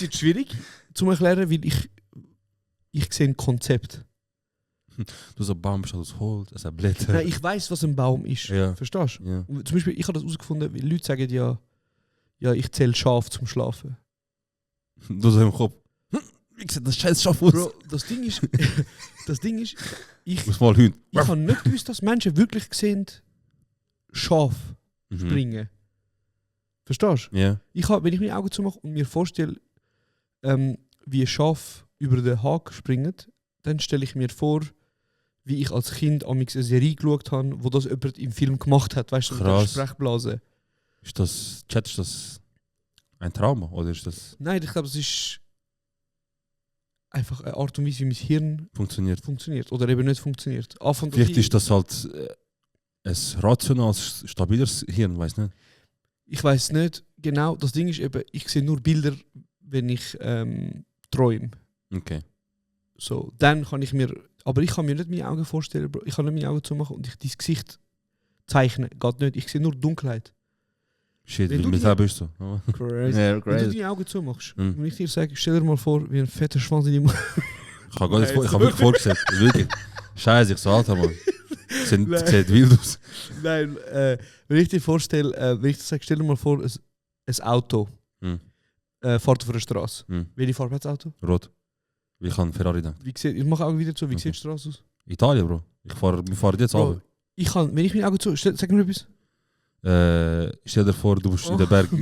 Speaker 9: es schwierig zu erklären, weil ich sehe ein Konzept.
Speaker 8: Du so Baum bist aus Holz, es hat Blätter.
Speaker 9: Nein, ich weiß, was ein Baum ist.
Speaker 8: Ja.
Speaker 9: Verstehst du?
Speaker 8: Ja.
Speaker 9: Und zum Beispiel, ich habe das herausgefunden, weil Leute sagen ja, ich zähle Schaf zum Schlafen.
Speaker 8: Du so im Kopf. Wie sieht das scheiß Schaf aus?
Speaker 9: Bro, das Ding ist, ich
Speaker 8: Muss mal hüten.
Speaker 9: habe nicht gewusst, dass Menschen wirklich sehen, Schaf springen. Verstehst du?
Speaker 8: Ja.
Speaker 9: Wenn ich meine Augen zumache und mir vorstelle, wie ein Schaf über den Haken springt, dann stelle ich mir vor, wie ich als Kind eine Serie geschaut habe, wo das jemand im Film gemacht hat. Weißt du, mit der
Speaker 8: Krass.
Speaker 9: Sprechblase.
Speaker 8: Ist das ein Trauma oder ist das
Speaker 9: Nein, ich glaube, es ist einfach eine Art und Weise, wie mein Hirn
Speaker 8: funktioniert?
Speaker 9: funktioniert oder eben nicht funktioniert.
Speaker 8: Vielleicht ist das halt ein rationales, stabiles Hirn, weiß nicht.
Speaker 9: Ich weiß nicht genau. Das Ding ist eben, ich sehe nur Bilder, wenn ich träume.
Speaker 8: Okay.
Speaker 9: So, dann kann ich mir, aber ich kann mir nicht meine Augen vorstellen, Bro. Ich kann nicht meine Augen zumachen und dein Gesicht zeichnen. Geht nicht. Ich sehe nur Dunkelheit.
Speaker 8: Shit,
Speaker 9: Wenn
Speaker 8: weil
Speaker 9: du
Speaker 8: mit
Speaker 9: die-
Speaker 8: dem bist du.
Speaker 9: Crazy.
Speaker 8: Ja,
Speaker 9: Wenn du
Speaker 8: crazy.
Speaker 9: deine Augen zumachst,
Speaker 8: Mhm.
Speaker 9: wenn ich dir sage, stell dir mal vor, wie ein fetter Schwanz in die Mund.
Speaker 8: Ich habe wirklich vorgestellt. Wirklich. Scheiße, ich so alter Mann. Sieht wild aus.
Speaker 9: Nein, wenn ich dir vorstelle, wenn ich dir sage, stell dir mal vor, ein Auto
Speaker 8: Mhm.
Speaker 9: fährt auf einer Straße.
Speaker 8: Mhm.
Speaker 9: Welche Farbe hat das Auto?
Speaker 8: Rot. Wie ich an Ferrari denke.
Speaker 9: Ich mache Augen wieder zu, wie
Speaker 8: Okay.
Speaker 9: sieht die Straße aus?
Speaker 8: Italien, Bro. Wir fahren jetzt
Speaker 9: Bro,
Speaker 8: runter.
Speaker 9: ich kann, wenn ich meine Augen zu, sag mir etwas.
Speaker 8: Stell dir vor, du bist in den
Speaker 9: Oh.
Speaker 8: Bergen.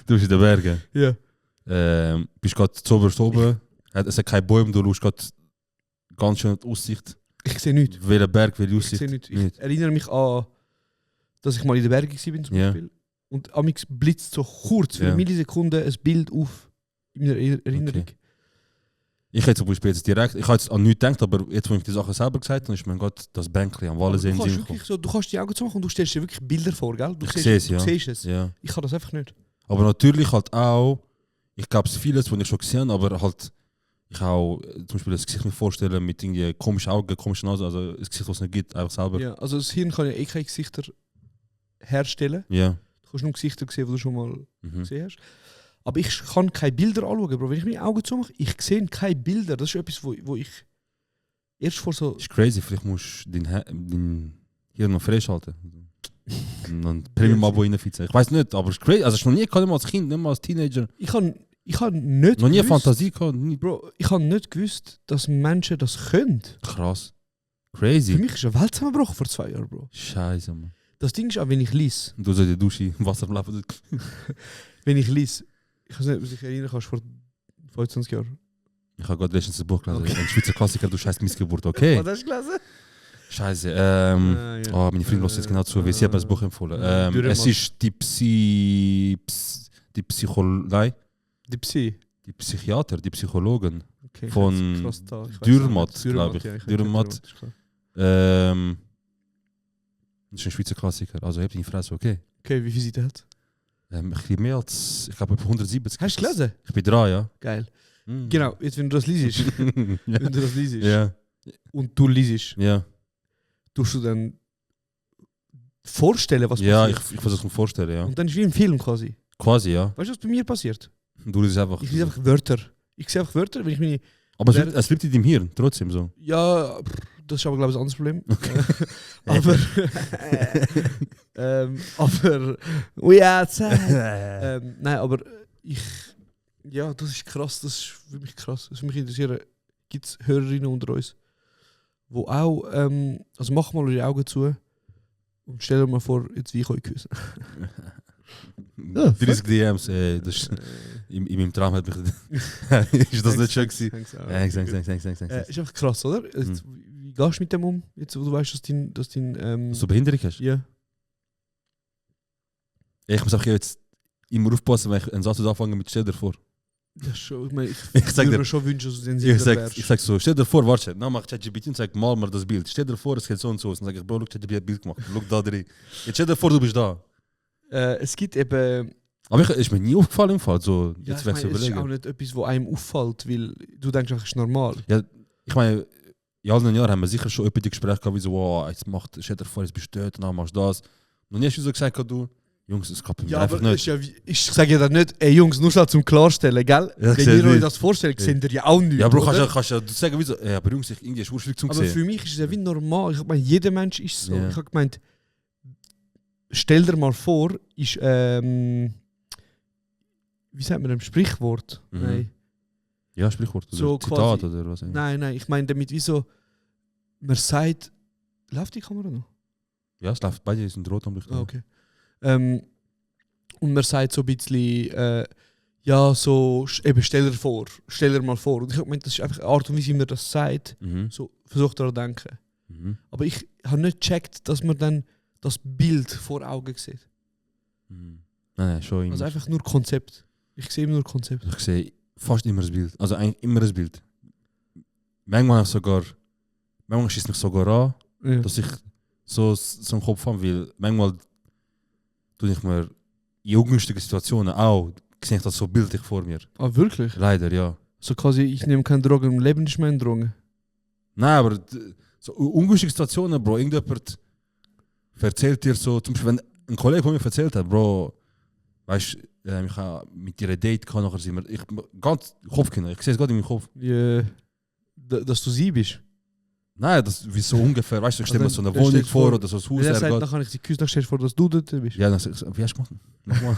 Speaker 8: Du bist in den Bergen.
Speaker 9: Ja.
Speaker 8: Bist gerade zu oben. Es hat keinen Bäume, du schaust gerade ganz schön die Aussicht.
Speaker 9: Ich sehe nichts.
Speaker 8: Welcher Berg, welche
Speaker 9: Ich
Speaker 8: Aussicht?
Speaker 9: sehe nichts. Ich
Speaker 8: Nicht.
Speaker 9: erinnere mich an, dass ich mal in den Bergen war zum
Speaker 8: Ja.
Speaker 9: Beispiel. Und amix blitzt so kurz, für
Speaker 8: Ja.
Speaker 9: eine Millisekunde, ein Bild auf in meiner Erinnerung.
Speaker 8: Okay. Ich hätte zum Beispiel jetzt direkt, ich habe jetzt an nichts gedacht, aber jetzt, wo ich die Sache selber gesagt habe, ist mein Gott, das Bänkli am Wallensee
Speaker 9: Du
Speaker 8: in den
Speaker 9: kannst
Speaker 8: Sinn
Speaker 9: wirklich
Speaker 8: gekommen.
Speaker 9: so, du kannst die Augen zumachen und du stellst dir wirklich Bilder vor, gell? Du
Speaker 8: Ich
Speaker 9: siehst,
Speaker 8: sehe es, ja.
Speaker 9: Du siehst es.
Speaker 8: Ja.
Speaker 9: Ich kann das einfach nicht.
Speaker 8: Aber natürlich halt auch, ich glaube es vieles, was ich schon gesehen habe, aber halt, ich kann auch zum Beispiel das Gesicht mir vorstellen mit irgendwie komischen Augen, komischen Nase, also das Gesicht, was es nicht gibt, einfach selber.
Speaker 9: Ja, also das Hirn kann ja keine Gesichter herstellen.
Speaker 8: Ja.
Speaker 9: Du kannst nur Gesichter sehen, die du schon mal
Speaker 8: Mhm.
Speaker 9: gesehen hast. Aber ich kann keine Bilder anschauen, Bro. Wenn ich meine Augen zumache, ich sehe keine Bilder. Das ist etwas, wo ich erst vor so...
Speaker 8: Das ist crazy, vielleicht musst du dein Hirn noch frisch halten. Und dann Premium-Abo reinfitzen. Ich weiß nicht, aber es ist crazy. Also ich noch nie gehabt, nicht mal als Kind, nicht mal als Teenager.
Speaker 9: Ich kann nicht
Speaker 8: Noch nie eine
Speaker 9: gewusst-
Speaker 8: Fantasie gehabt. Nie.
Speaker 9: Bro, ich habe nicht gewusst, dass Menschen das können.
Speaker 8: Krass.
Speaker 9: Für
Speaker 8: Crazy.
Speaker 9: mich ist eine Welt zusammengebrochen vor 2 Jahren, Bro.
Speaker 8: Scheiße, Mann.
Speaker 9: Das Ding ist auch, wenn ich lese.
Speaker 8: Und du so in der Dusche im Wasser laufen.
Speaker 9: Wenn ich lese. Ich weiß nicht, ob du dich erinnern kannst, vor 25 Jahren.
Speaker 8: Ich habe gerade letztens ein Buch gelesen. Ein Schweizer Klassiker, du scheiß Missgeburt, okay?
Speaker 9: hast du gelesen?
Speaker 8: Scheiße.
Speaker 9: Ja.
Speaker 8: Oh, meine Freundin lässt jetzt genau zu, weil sie hat mir das Buch empfohlen.
Speaker 9: Dürrenmatt.
Speaker 8: Es ist die Psychologei,
Speaker 9: Die Psy.
Speaker 8: die Psychiater, die Psychologen.
Speaker 9: Okay, ich
Speaker 8: Von
Speaker 9: hab's krass da. Ich weiß
Speaker 8: Dürrenmatt,
Speaker 9: nicht.
Speaker 8: glaub ich.
Speaker 9: Ja, weiß
Speaker 8: Dürrenmatt.
Speaker 9: nicht, ist klar.
Speaker 8: Das ist ein Schweizer Klassiker, also ich habe die Fresse, okay.
Speaker 9: Okay, wie viel Seiten hat
Speaker 8: Ein bisschen mehr als, ich glaube, 170.
Speaker 9: Hast du gelesen?
Speaker 8: Ich bin 3, ja.
Speaker 9: Geil.
Speaker 8: Mm.
Speaker 9: Genau, jetzt wenn du das liest,
Speaker 8: ja.
Speaker 9: wenn du das liest
Speaker 8: Ja,
Speaker 9: und du liest,
Speaker 8: ja.
Speaker 9: tust du dann vorstellen, was
Speaker 8: Ja,
Speaker 9: passiert.
Speaker 8: ich versuche mir vorstellen, ja.
Speaker 9: Und dann ist wie im Film quasi.
Speaker 8: Quasi, ja.
Speaker 9: Weißt du, was bei mir passiert?
Speaker 8: Du liest einfach.
Speaker 9: Ich lese einfach Wörter. Ich sehe einfach Wörter, wenn ich meine
Speaker 8: Aber es liegt in deinem Hirn, trotzdem so.
Speaker 9: Ja, das ist aber, glaube ich, ein anderes Problem. Aber nein, aber ja, das ist krass, das ist für mich krass. Das mich interessieren, gibt es Hörerinnen unter uns, wo auch, also mach mal eure Augen zu und stell dir mal vor, jetzt wie ich euch küsse.
Speaker 8: 30 DMs, das ist, in meinem Traum hat mich... ist das nicht schön gewesen? Thanks.
Speaker 9: Ist einfach krass, oder? Wie gehst du mit dem um, jetzt wo du weißt, dass dein
Speaker 8: So Behinderung hast?
Speaker 9: ja.
Speaker 8: Ich muss einfach jetzt immer aufpassen, wenn ich einen Satz anfange mit «Stell dir vor».
Speaker 9: Ja, schon, ich meine,
Speaker 8: Ich sag
Speaker 9: würde
Speaker 8: dir-
Speaker 9: mir schon wünschen, dass du sensibler wärst.
Speaker 8: Ich sag so, stell dir vor, warte, dann mach ChatGPT und sag, mal das Bild. Stell dir vor, es geht so und so. Dann sag ich, Bro, look, ChatGPT hat ein Bild gemacht. Look da drin. Jetzt stell dir vor, du bist da.
Speaker 9: Es gibt eben...
Speaker 8: Aber ist mir nie aufgefallen im Fall. So,
Speaker 9: Ja,
Speaker 8: jetzt
Speaker 9: ich
Speaker 8: werde ich
Speaker 9: meine, es ist auch
Speaker 8: überlegen.
Speaker 9: nicht etwas, was einem auffällt, weil du denkst, es ist normal.
Speaker 8: Ja, ich meine, in all den Jahren haben wir sicher schon öppe die Gespräche gehabt, wie so, wow, jetzt stell dir vor, jetzt bist du dort, dann machst du das. Und nie hast du so gesagt, du, Jungs, das klappt mir
Speaker 9: Ja,
Speaker 8: einfach
Speaker 9: aber
Speaker 8: nicht.
Speaker 9: ist ja, ich sage ja dann nicht, ey Jungs, nur schnell zum Klarstellen, gell?
Speaker 8: Ja,
Speaker 9: Wenn
Speaker 8: sehe
Speaker 9: ihr euch
Speaker 8: nicht.
Speaker 9: das vorstellt, seht ihr ja auch nicht.
Speaker 8: Ja, Bro,
Speaker 9: oder?
Speaker 8: kannst ja sagen, wie so, aber Jungs, irgendwie ist urschwierig zum
Speaker 9: Aber
Speaker 8: sehen.
Speaker 9: für mich ist es ja wie normal. Ich meine, jeder Mensch ist so.
Speaker 8: Ja.
Speaker 9: Ich habe gemeint, stell dir mal vor, ist, wie sagt man dem Sprichwort?
Speaker 8: Mhm.
Speaker 9: Nein.
Speaker 8: Ja, Sprichwort oder
Speaker 9: So
Speaker 8: Zitat
Speaker 9: quasi-
Speaker 8: oder was.
Speaker 9: Nein, ich meine damit wie so, man sagt, läuft die Kamera noch?
Speaker 8: Ja, es läuft, beide sind rot am Licht.
Speaker 9: Ah, okay. Und man sagt so ein bisschen, ja, so, eben stell dir mal vor. Und ich meine, das ist einfach eine Art und Weise, wie man das sagt.
Speaker 8: Mhm.
Speaker 9: So, versucht daran zu denken.
Speaker 8: Mhm.
Speaker 9: Aber ich habe nicht gecheckt, dass man dann das Bild vor Augen sieht.
Speaker 8: Mhm. Nein, schon immer.
Speaker 9: Also einfach nur Konzept. Ich sehe immer nur Konzept.
Speaker 8: Ich sehe fast immer das Bild. Also eigentlich immer das Bild. Manchmal schießt mich sogar an,
Speaker 9: Ja.
Speaker 8: dass ich so einen Kopf habe, weil manchmal tue ich mir in ungünstigen Situationen auch, sehe ich das so bildlich vor mir.
Speaker 9: Ah, wirklich?
Speaker 8: Leider, ja.
Speaker 9: So quasi, ich nehme keine Drogen, im Leben nicht mehr in Drogen.
Speaker 8: Nein, aber so ungünstige Situationen, Bro, irgendjemand erzählt dir so, zum Beispiel, wenn ein Kollege von mir erzählt hat, Bro, weißt du, ich habe mit dir ein Date gehabt, nachher sind wir, ganz Kopfkinder, ich sehe es gerade in meinem Kopf.
Speaker 9: Ja, dass du sie bist.
Speaker 8: Nein, das wie so ungefähr, weißt du, ich stelle mir so eine
Speaker 9: dann
Speaker 8: Wohnung
Speaker 9: stellst du
Speaker 8: vor
Speaker 9: vor,
Speaker 8: oder so ein
Speaker 9: Wenn
Speaker 8: Haus.
Speaker 9: er
Speaker 8: er
Speaker 9: sagt,
Speaker 8: geht-
Speaker 9: dann kann ich sie küssen, dann stellst du vor, dass du dort bist.
Speaker 8: Ja, dann sag ich, wie hast du gemacht? Nochmal.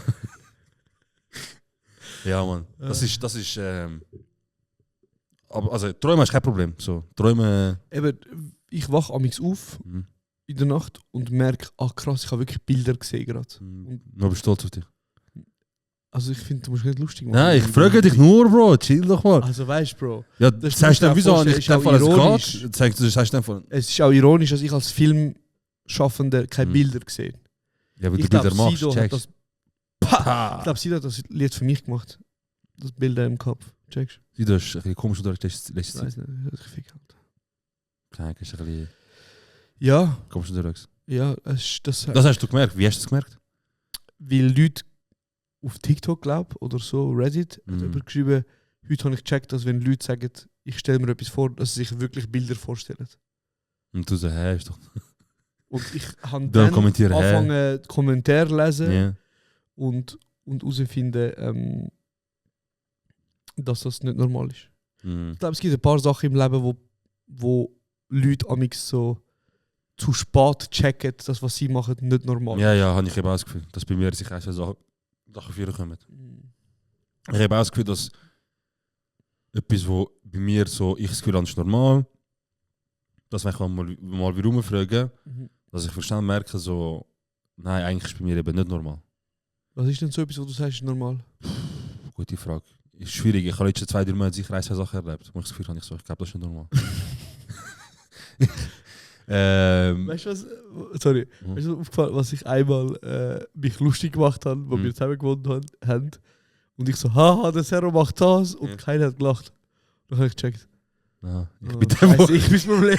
Speaker 8: Ja, Mann. Das ist, aber, also, Träumen ist kein Problem. So, Träume.
Speaker 9: Eben, ich wache amigs auf
Speaker 8: Mhm.
Speaker 9: in der Nacht und merke, ah krass, ich habe wirklich Bilder gesehen gerade.
Speaker 8: Nur bin stolz auf dich.
Speaker 9: Also ich finde, du musst nicht lustig machen.
Speaker 8: Nein, ich frage dich nur, Bro, chill doch mal.
Speaker 9: Also weißt du, Bro,
Speaker 8: Ja,
Speaker 9: das
Speaker 8: sagst du dann,
Speaker 9: musst du
Speaker 8: wieso
Speaker 9: dir
Speaker 8: habe ich
Speaker 9: vorstellen,
Speaker 8: den Fall,
Speaker 9: ist auch
Speaker 8: es geht? Sagst du dann von.
Speaker 9: es ist auch ironisch, dass ich als Filmschaffender keine
Speaker 8: Mhm.
Speaker 9: Bilder sehe.
Speaker 8: Ja, weil
Speaker 9: Ich
Speaker 8: du Bilder
Speaker 9: glaube,
Speaker 8: machst,
Speaker 9: Sido hat
Speaker 8: checkst.
Speaker 9: das, ich glaube, Sido hat das Lied für mich gemacht. Das Bilder im Kopf. Checkst
Speaker 8: Sieh, du hast ein bisschen komisch oder letztes
Speaker 9: du? Ich
Speaker 8: Zeit.
Speaker 9: weiß nicht, das ist gefickt.
Speaker 8: Klar, ist ein bisschen
Speaker 9: Ja,
Speaker 8: komisch unterwegs.
Speaker 9: ja, das
Speaker 8: Das hast du gemerkt. Wie hast du das gemerkt?
Speaker 9: weil Leute auf TikTok, glaube oder so, Reddit, hat
Speaker 8: Mhm.
Speaker 9: jemand geschrieben, heute habe ich gecheckt, dass wenn Leute sagen, ich stelle mir etwas vor, dass sie sich wirklich Bilder vorstellen.
Speaker 8: Und du so, hä, ist doch.
Speaker 9: Und ich habe
Speaker 8: Dann
Speaker 9: dann
Speaker 8: kommentieren, hä?
Speaker 9: angefangen, Kommentare zu lesen
Speaker 8: Ja.
Speaker 9: und herausfinden, dass das nicht normal ist.
Speaker 8: Mhm.
Speaker 9: Ich glaube, es gibt ein paar Sachen im Leben, wo Leute amix so zu spät checken, dass was sie machen nicht normal ist.
Speaker 8: Ja, ja, habe ich eben auch das Gefühl, dass bei mir sich ein, zwei Sachen führen kommen. Ich habe auch das Gefühl, dass etwas, wo bei mir so, ich das Gefühl habe, ist normal, dass wenn ich mal wieder rumfrage,
Speaker 9: Mhm.
Speaker 8: dass ich schnell merke, so, nein, eigentlich ist bei mir eben nicht normal.
Speaker 9: Was ist denn so etwas, wo du sagst, ist normal?
Speaker 8: Gute Frage. Ist schwierig, ich habe letzte 2-3 Monate sicher ein, zwei Sachen erlebt. Wo ich das Gefühl habe, ich glaube, das ist nicht normal.
Speaker 9: Weißt du was? Sorry.
Speaker 8: Mhm.
Speaker 9: Weißt du, aufgefallen, was ich einmal mich lustig gemacht habe, wo
Speaker 8: Mhm.
Speaker 9: wir zusammen gewohnt haben? Und ich so, haha, der Serro macht das und
Speaker 8: Ja.
Speaker 9: keiner hat gelacht. Dann habe ich gecheckt.
Speaker 8: Ja, ich
Speaker 9: Oh,
Speaker 8: bin der,
Speaker 9: Scheiße, ich bin das Problem.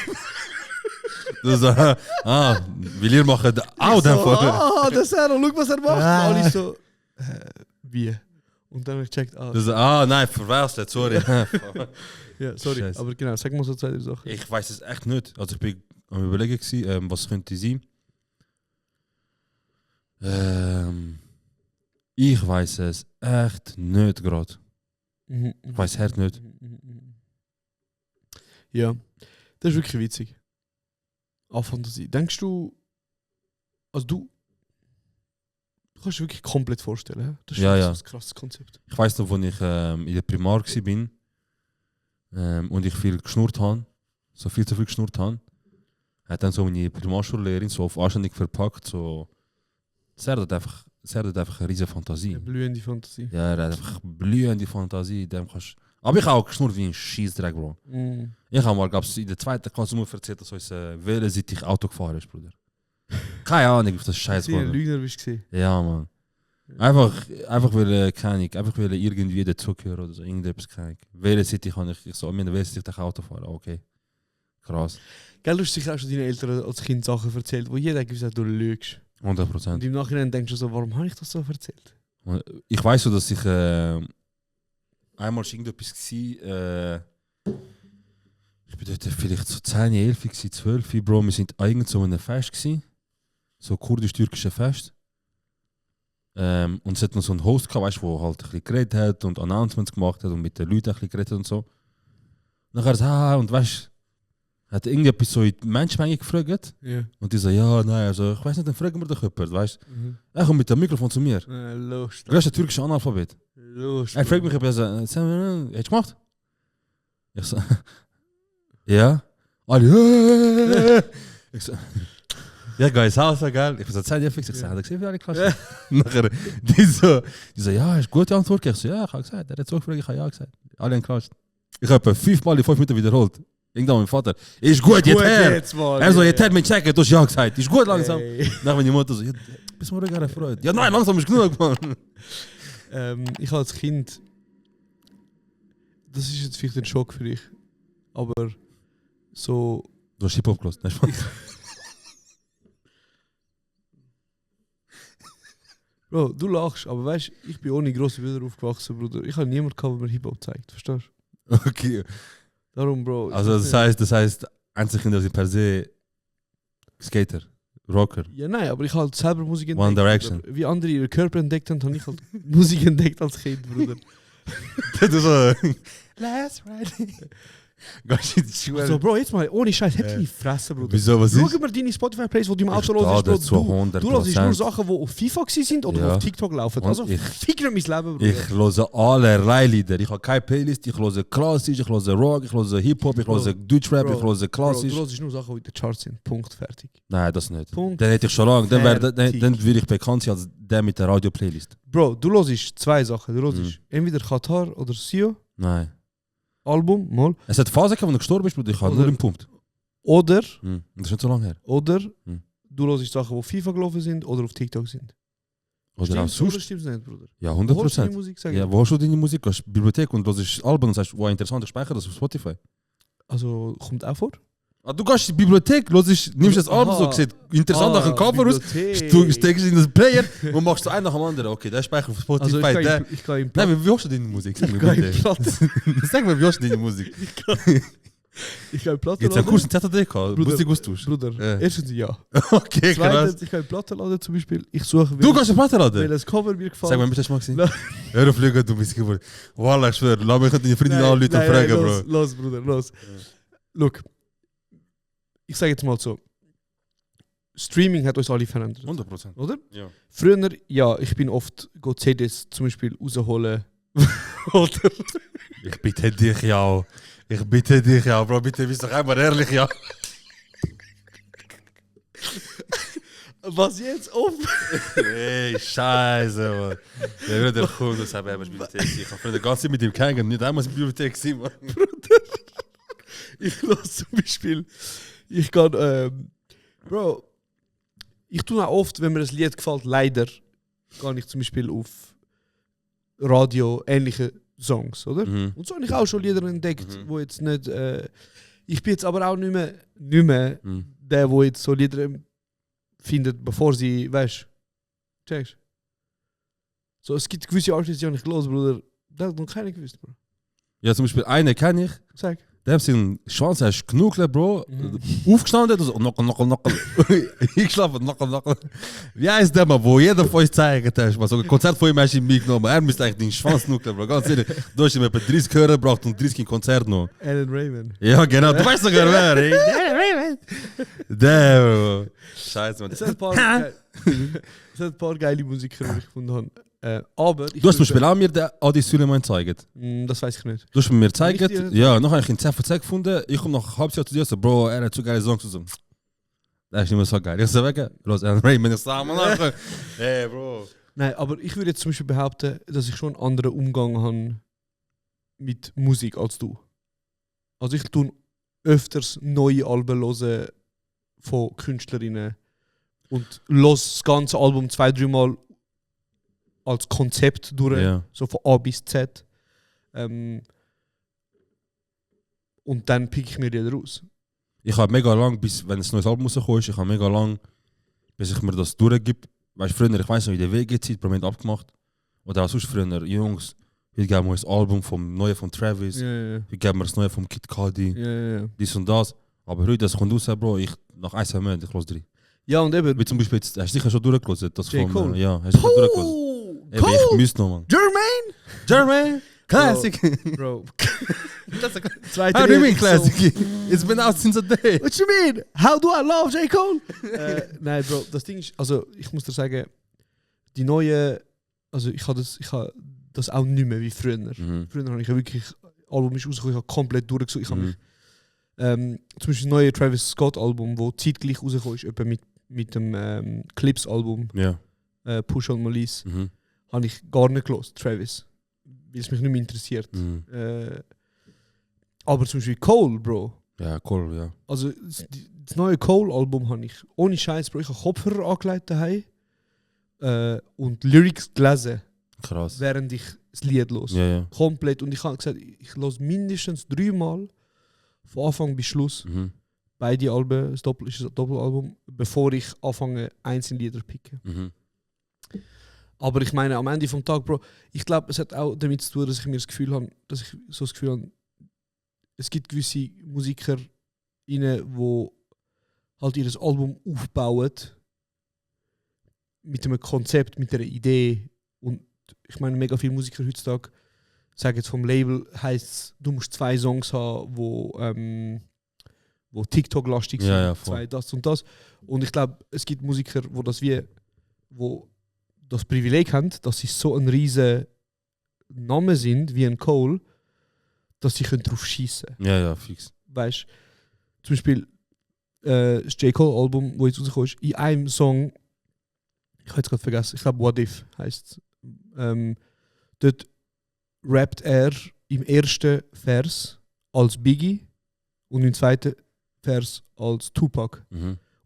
Speaker 8: du so, weil ihr macht auch
Speaker 9: Ich
Speaker 8: den
Speaker 9: so,
Speaker 8: Fall.
Speaker 9: der Serro, schau, was er macht.
Speaker 8: Ah.
Speaker 9: Und alle so, wie? Und dann habe ich gecheckt,
Speaker 8: Du so, nein, verwechselt, sorry.
Speaker 9: ja, sorry.
Speaker 8: Scheiße.
Speaker 9: Aber genau, sag mal so zwei Sachen.
Speaker 8: Ich weiß es echt nicht. Also ich bin am überlegen gewesen, was könnte sein. Ich weiß es echt nicht gerade.
Speaker 9: Mhm.
Speaker 8: Ich weiß hart nicht.
Speaker 9: Ja, das ist wirklich witzig. Auch Fantasie. Denkst du, also du kannst dir wirklich komplett vorstellen, hä? Das ist
Speaker 8: Ja,
Speaker 9: wirklich
Speaker 8: ja.
Speaker 9: so ein krasses Konzept.
Speaker 8: Ich weiss noch, als ich in der Primar war und ich viel geschnurrt habe, so viel zu viel geschnurrt habe, hat dann so meine Primarschullehrerin so auf anständig verpackt, so sie hat einfach eine riesige Fantasie.
Speaker 9: Eine blühende Fantasie.
Speaker 8: Ja, er hat einfach blühende Fantasie. Aber ich habe auch geschnurrt wie ein Scheissdreck, Bro.
Speaker 9: Mm.
Speaker 8: Ich habe mal, glaubst in der 2. Klasse nur erzählt, dass uns wellenseitig Auto gefahren ist, Bruder. Keine Ahnung, wie das Scheiß
Speaker 9: Wie ein
Speaker 8: war.
Speaker 9: Lügner bist du gesehen.
Speaker 8: Ja, Mann. Einfach will, keine Ahnung, einfach will irgendwie dazugehören oder so, irgendetwas, keine Ahnung. Wellenseitig kann ich so, mir wellenseitig Auto fahren, okay. Krass.
Speaker 9: Gell, du hast sicher auch schon deinen Eltern als Kind Sachen erzählt, wo jeder gesagt hat, du lügst.
Speaker 8: 100%.
Speaker 9: Und im Nachhinein denkst du so, warum habe ich das so erzählt?
Speaker 8: Und ich weiß so, dass ich einmal war irgendetwas war, ich bin dort vielleicht so 10, 11, 12, Bro, wir sind eigentlich so in einem Fest gewesen, so kurdisch-türkische Fest. Und es hat noch so einen Host gehabt, weißt, der halt ein bisschen geredet hat und Announcements gemacht hat und mit den Leuten ein bisschen geredet hat und so. Und nachher und weißt, hat irgendetwas so in die Menschenmenge gefragt.
Speaker 9: Ja.
Speaker 8: Und die so, ja, nein, also ich weiß nicht, dann fragen wir doch jemand, weißt du. Er kommt mit dem Mikrofon zu mir.
Speaker 9: Los.
Speaker 8: Größter türkischer Analphabet.
Speaker 9: Los.
Speaker 8: Er fragt mich, ob er so, hättest du gemacht? Ich so, ja. Alle, ich so, ja, geil, Salsa, geil. Ich so, 10 Jahre fix. Ich so, hat er gesehen, wie alle Klasse? Nachher, die so, ja, ist gut die Antwort. Ich so, ja, ich habe gesagt. Er hat so gefragt, ich habe ja gesagt. Alle haben geklatscht. Ich habe 5 Mal in 5 Minuten wiederholt. Irgendwann mein Vater, ist gut, jetzt her. Er so, jetzt her, mein Checker, du hast ja gesagt. Ist gut langsam. Nachher meine Mutter so, ja, bis morgen gar nicht freut. Ja, nein, langsam ist genug, Mann.
Speaker 9: Ich habe als Kind, das ist jetzt vielleicht ein Schock für dich, aber so...
Speaker 8: Du hast Hip-Hop gehört, nicht Spaß.
Speaker 9: Bro, du lachst, aber weißt du, ich bin ohne grosse Bilder aufgewachsen, Bruder. Ich habe niemanden gehabt, der mir Hip-Hop zeigt, verstehst
Speaker 8: du? Okay.
Speaker 9: Darum, Bro.
Speaker 8: Also das heißt, Einzelkinder sind per se Skater, Rocker.
Speaker 9: Ja, nein, aber ich habe halt selber Musik entdeckt.
Speaker 8: One Direction.
Speaker 9: Bruder. Wie andere ihren Körper entdeckt haben, habe ich halt Musik entdeckt als Kind, Bruder.
Speaker 8: Du so, Last Friday.
Speaker 9: So, Bro, jetzt mal, ohne Scheiß, hätte die Fresse, Bruder.
Speaker 8: Wieso, was ist?
Speaker 9: Schau mir deine Spotify-Plays, die du im Auto hörst, Bro. Du hörst nur Sachen, die auf FIFA sind oder auf TikTok laufen. Also fick nicht mein Leben, Bruder.
Speaker 8: Ich höre allerlei Lieder. Ich habe keine Playlist, ich höre klassisch, ich höre Rock, ich höre Hip-Hop, ich höre Deutschrap, ich höre klassisch.
Speaker 9: Bro, du hörst nur Sachen, die in den Charts sind. Punkt, fertig.
Speaker 8: Nein, das nicht.
Speaker 9: Punkt.
Speaker 8: Dann hätte ich schon lange, dann würde ich bekannt sein als der mit der Radio-Playlist.
Speaker 9: Bro, du hörst 2 Sachen. Du hörst entweder Katar oder Sio.
Speaker 8: Nein.
Speaker 9: Album, mal.
Speaker 8: Es hat Phase gehabt, wo du gestorben bist, ich habe nur im Punkt.
Speaker 9: Oder,
Speaker 8: Das ist nicht so lange her.
Speaker 9: Oder du hörst Sachen, die auf FIFA gelaufen sind oder auf TikTok sind.
Speaker 8: Oder auch sonst.
Speaker 9: Oder stimmt's nicht, Bruder?
Speaker 8: Ja,
Speaker 9: Wo hast du
Speaker 8: 100%.
Speaker 9: deine Musik, sag ich?
Speaker 8: Ja, wo hast du deine Musik? Du hast Bibliothek und du hörst Alben und sagst, wow, interessant, ich speichere das auf Spotify.
Speaker 9: Also, kommt auch vor?
Speaker 8: Ah, du gehst in die Bibliothek, nimmst das Album, so sieht interessant nach dem Cover aus, steckst in den Player und machst so einen nach dem anderen. Okay, der speichert auf Spotify.
Speaker 9: Also ich kann
Speaker 8: Nein, wie hast du deine Musik? Sag mir, Sag mir, wie hast du deine Musik?
Speaker 9: Ich kann Platte
Speaker 8: Jetzt
Speaker 9: laden.
Speaker 8: einen Kurs in ZDK, Musik austauschen.
Speaker 9: Bruder, erstens ja.
Speaker 8: Okay, krass.
Speaker 9: Zweitens, ich kann Platte laden zum Beispiel. Ich suche...
Speaker 8: Du kannst eine Platte laden?
Speaker 9: Weil das Cover mir gefällt.
Speaker 8: Sag mal, bist du das mal gesehen? Hör auf, Lüge, du bist geworden. Wallah, ich schwöre, lass mich nicht deine Freundin anrufen und fragen, Bro.
Speaker 9: Los, Bruder, los. Look. Ich sage jetzt mal so, Streaming hat uns alle verändert.
Speaker 8: 100%.
Speaker 9: Oder?
Speaker 8: Ja.
Speaker 9: Früher, ja, ich bin oft CDs zum Beispiel rausholen. Oder?
Speaker 8: Ich bitte dich, ja. Ich bitte dich, ja. Bro, bitte, bist doch einmal ehrlich, ja.
Speaker 9: Was jetzt auf?
Speaker 8: Ey, Scheiße, Mann. Der würde der Kunde, das habe ich in der Bibliothek. Ich habe früher die ganze Zeit mit ihm kennengelernt, nicht einmal in der Bibliothek gesehen, Mann.
Speaker 9: Bruder. Ich lasse zum Beispiel, ich kann, Bro, ich tue auch oft, wenn mir das Lied gefällt, leider, gehe ich zum Beispiel auf Radio, ähnliche Songs, oder? Und so habe ich auch schon Lieder entdeckt, wo jetzt nicht, ich bin jetzt aber auch nicht mehr der, wo jetzt so Lieder findet, bevor sie, weißt du, checkst. So, es gibt gewisse Artists, die habe ich gelesen, Bruder, das hat noch keiner gewusst, Bro.
Speaker 8: Ja, zum Beispiel eine kenne ich.
Speaker 9: Sag.
Speaker 8: Dem sind Schwanz hast genuckelt, Bro. Aufgestanden und so, Nockel. Ich schlafe, Nockel. Wie heißt der mal, wo jeder von euch zeigt hat? So ein Konzert von ihm hast du ihm mitgenommen. Er müsste eigentlich den Schwanz nuckeln, Bro. Ganz ehrlich, du hast ihm etwa 30 Hörer gebracht und 30 Konzert noch.
Speaker 9: Alan Raymond.
Speaker 8: Ja, genau, du weißt sogar wer. Alan Raymond. Der, Bro. Scheiße, Mann.
Speaker 9: Es hat ein paar geile Musiker, die ich gefunden habe. Aber
Speaker 8: Du hast zum Beispiel auch mir den Adi Suleiman gezeigt.
Speaker 9: Das weiß ich nicht.
Speaker 8: Du hast mir gezeigt,
Speaker 9: Richtig?
Speaker 8: ja, nachher habe ich ihn 10 von 10 gefunden. Ich komme nach einem halbes Jahr zu dir so, Bro, er hat so geile Songs. So, das ist nicht mehr so geil. Ich so, weg, los, Alan Raymond, ich sag mal nachher. Hey, Bro.
Speaker 9: Nein, aber ich würde jetzt zum Beispiel behaupten, dass ich schon einen anderen Umgang habe mit Musik als du. Also ich tue öfters neue Alben hören von Künstlerinnen und los das ganze Album 2-3 Mal als Konzept durch,
Speaker 8: Ja.
Speaker 9: so von A bis Z. Und dann pick ich mir die raus.
Speaker 8: Ich habe mega lang, bis wenn ein neues Album rausgekommen ist, ich habe mega lang, bis ich mir das durchgebe. Weißt du, früher, ich weiß noch, in der WG-Zeit, Moment abgemacht. Oder auch sonst früher, Jungs, heute geben wir das Album vom Neuen von Travis,
Speaker 9: Ja.
Speaker 8: heute geben wir das Neue vom Kid Cudi,
Speaker 9: Ja.
Speaker 8: dies und das. Aber heute, das kommt raus, Bro, ich nach 1 Monat, ich los 3.
Speaker 9: Ja, und eben.
Speaker 8: Wie zum Beispiel, jetzt, hast du sicher schon durchgelesen? Das
Speaker 9: J. Cole?
Speaker 8: Ja, hast du sicher durchgelesen? Eben, ich müsste noch, Mann. Jermaine! Classic!
Speaker 9: Bro.
Speaker 8: That's a
Speaker 9: Zweite
Speaker 8: How do you mean
Speaker 9: Lied,
Speaker 8: classic? It's been out since a day.
Speaker 9: What you mean? How do I love J. Cole? Nein, Bro, das Ding ist, also ich muss dir sagen, die neue, also ich habe das auch nicht mehr wie früher. Früher habe ich ja wirklich, Album ist rausgekommen, ich habe komplett durchgesucht. Ich habe mich, zum Beispiel das neue Travis Scott Album, wo zeitgleich rausgekommen ist, etwa mit dem Clips Album,
Speaker 8: Ja.
Speaker 9: Push on Molise, habe ich gar nicht gehört, Travis. Weil es mich nicht mehr interessiert. Aber zum Beispiel Cole, Bro.
Speaker 8: Ja, Cole, ja.
Speaker 9: Also das neue Cole-Album habe ich ohne Scheiß, Bro. Ich habe Kopfhörer angelegt daheim und Lyrics gelesen,
Speaker 8: Krass.
Speaker 9: während ich das Lied los.
Speaker 8: Ja.
Speaker 9: Komplett. Und ich habe gesagt, ich los mindestens 3 Mal von Anfang bis Schluss beide Alben, das ist ein Doppelalbum, bevor ich anfange, einzelne Lieder zu picken. Aber ich meine, am Ende vom Tag, Bro, ich glaube, es hat auch damit zu tun, dass ich mir das Gefühl habe, es gibt gewisse Musiker, die halt ihr Album aufbauen mit einem Konzept, mit einer Idee. Und ich meine, mega viele Musiker heutzutage sagen jetzt vom Label, heisst du musst 2 Songs haben, wo TikTok-lastig sind,
Speaker 8: Ja, voll.
Speaker 9: 2 das und das. Und ich glaube, es gibt Musiker, wo das Privileg haben, dass sie so ein riesen Name sind wie ein Cole, dass sie darauf schießen.
Speaker 8: Ja, fix.
Speaker 9: Weißt du, zum Beispiel das J. Cole Album, wo jetzt rausgekommen ist, in einem Song, ich habe jetzt gerade vergessen, ich glaube What If heisst es. Dort rappt er im ersten Vers als Biggie und im zweiten Vers als Tupac.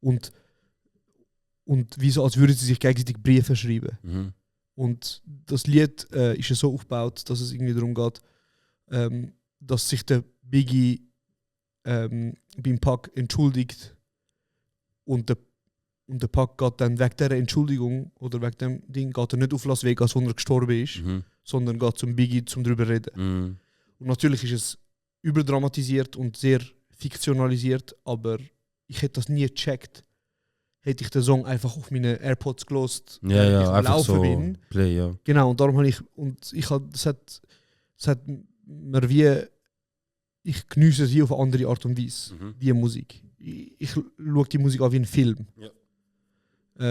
Speaker 9: Und wie so, als würden sie sich gegenseitig Briefe schreiben. Und das Lied ist ja so aufgebaut, dass es irgendwie darum geht, dass sich der Biggie beim Pac entschuldigt und der Pac geht dann wegen dieser Entschuldigung oder wegen dem Ding geht er nicht auf Las Vegas, wo er gestorben ist, sondern geht zum Biggie, zum drüber reden. Und natürlich ist es überdramatisiert und sehr fiktionalisiert, aber ich hätte das nie gecheckt, hätte ich den Song einfach auf meine AirPods gelost,
Speaker 8: Ja,
Speaker 9: ich am
Speaker 8: einfach
Speaker 9: Laufen
Speaker 8: so
Speaker 9: bin.
Speaker 8: Play, ja.
Speaker 9: Genau, und darum habe es hat mir wie, ich genieße es wie auf eine andere Art und Weise, wie Musik. Ich schaue die Musik an wie ein Film.
Speaker 8: Ja.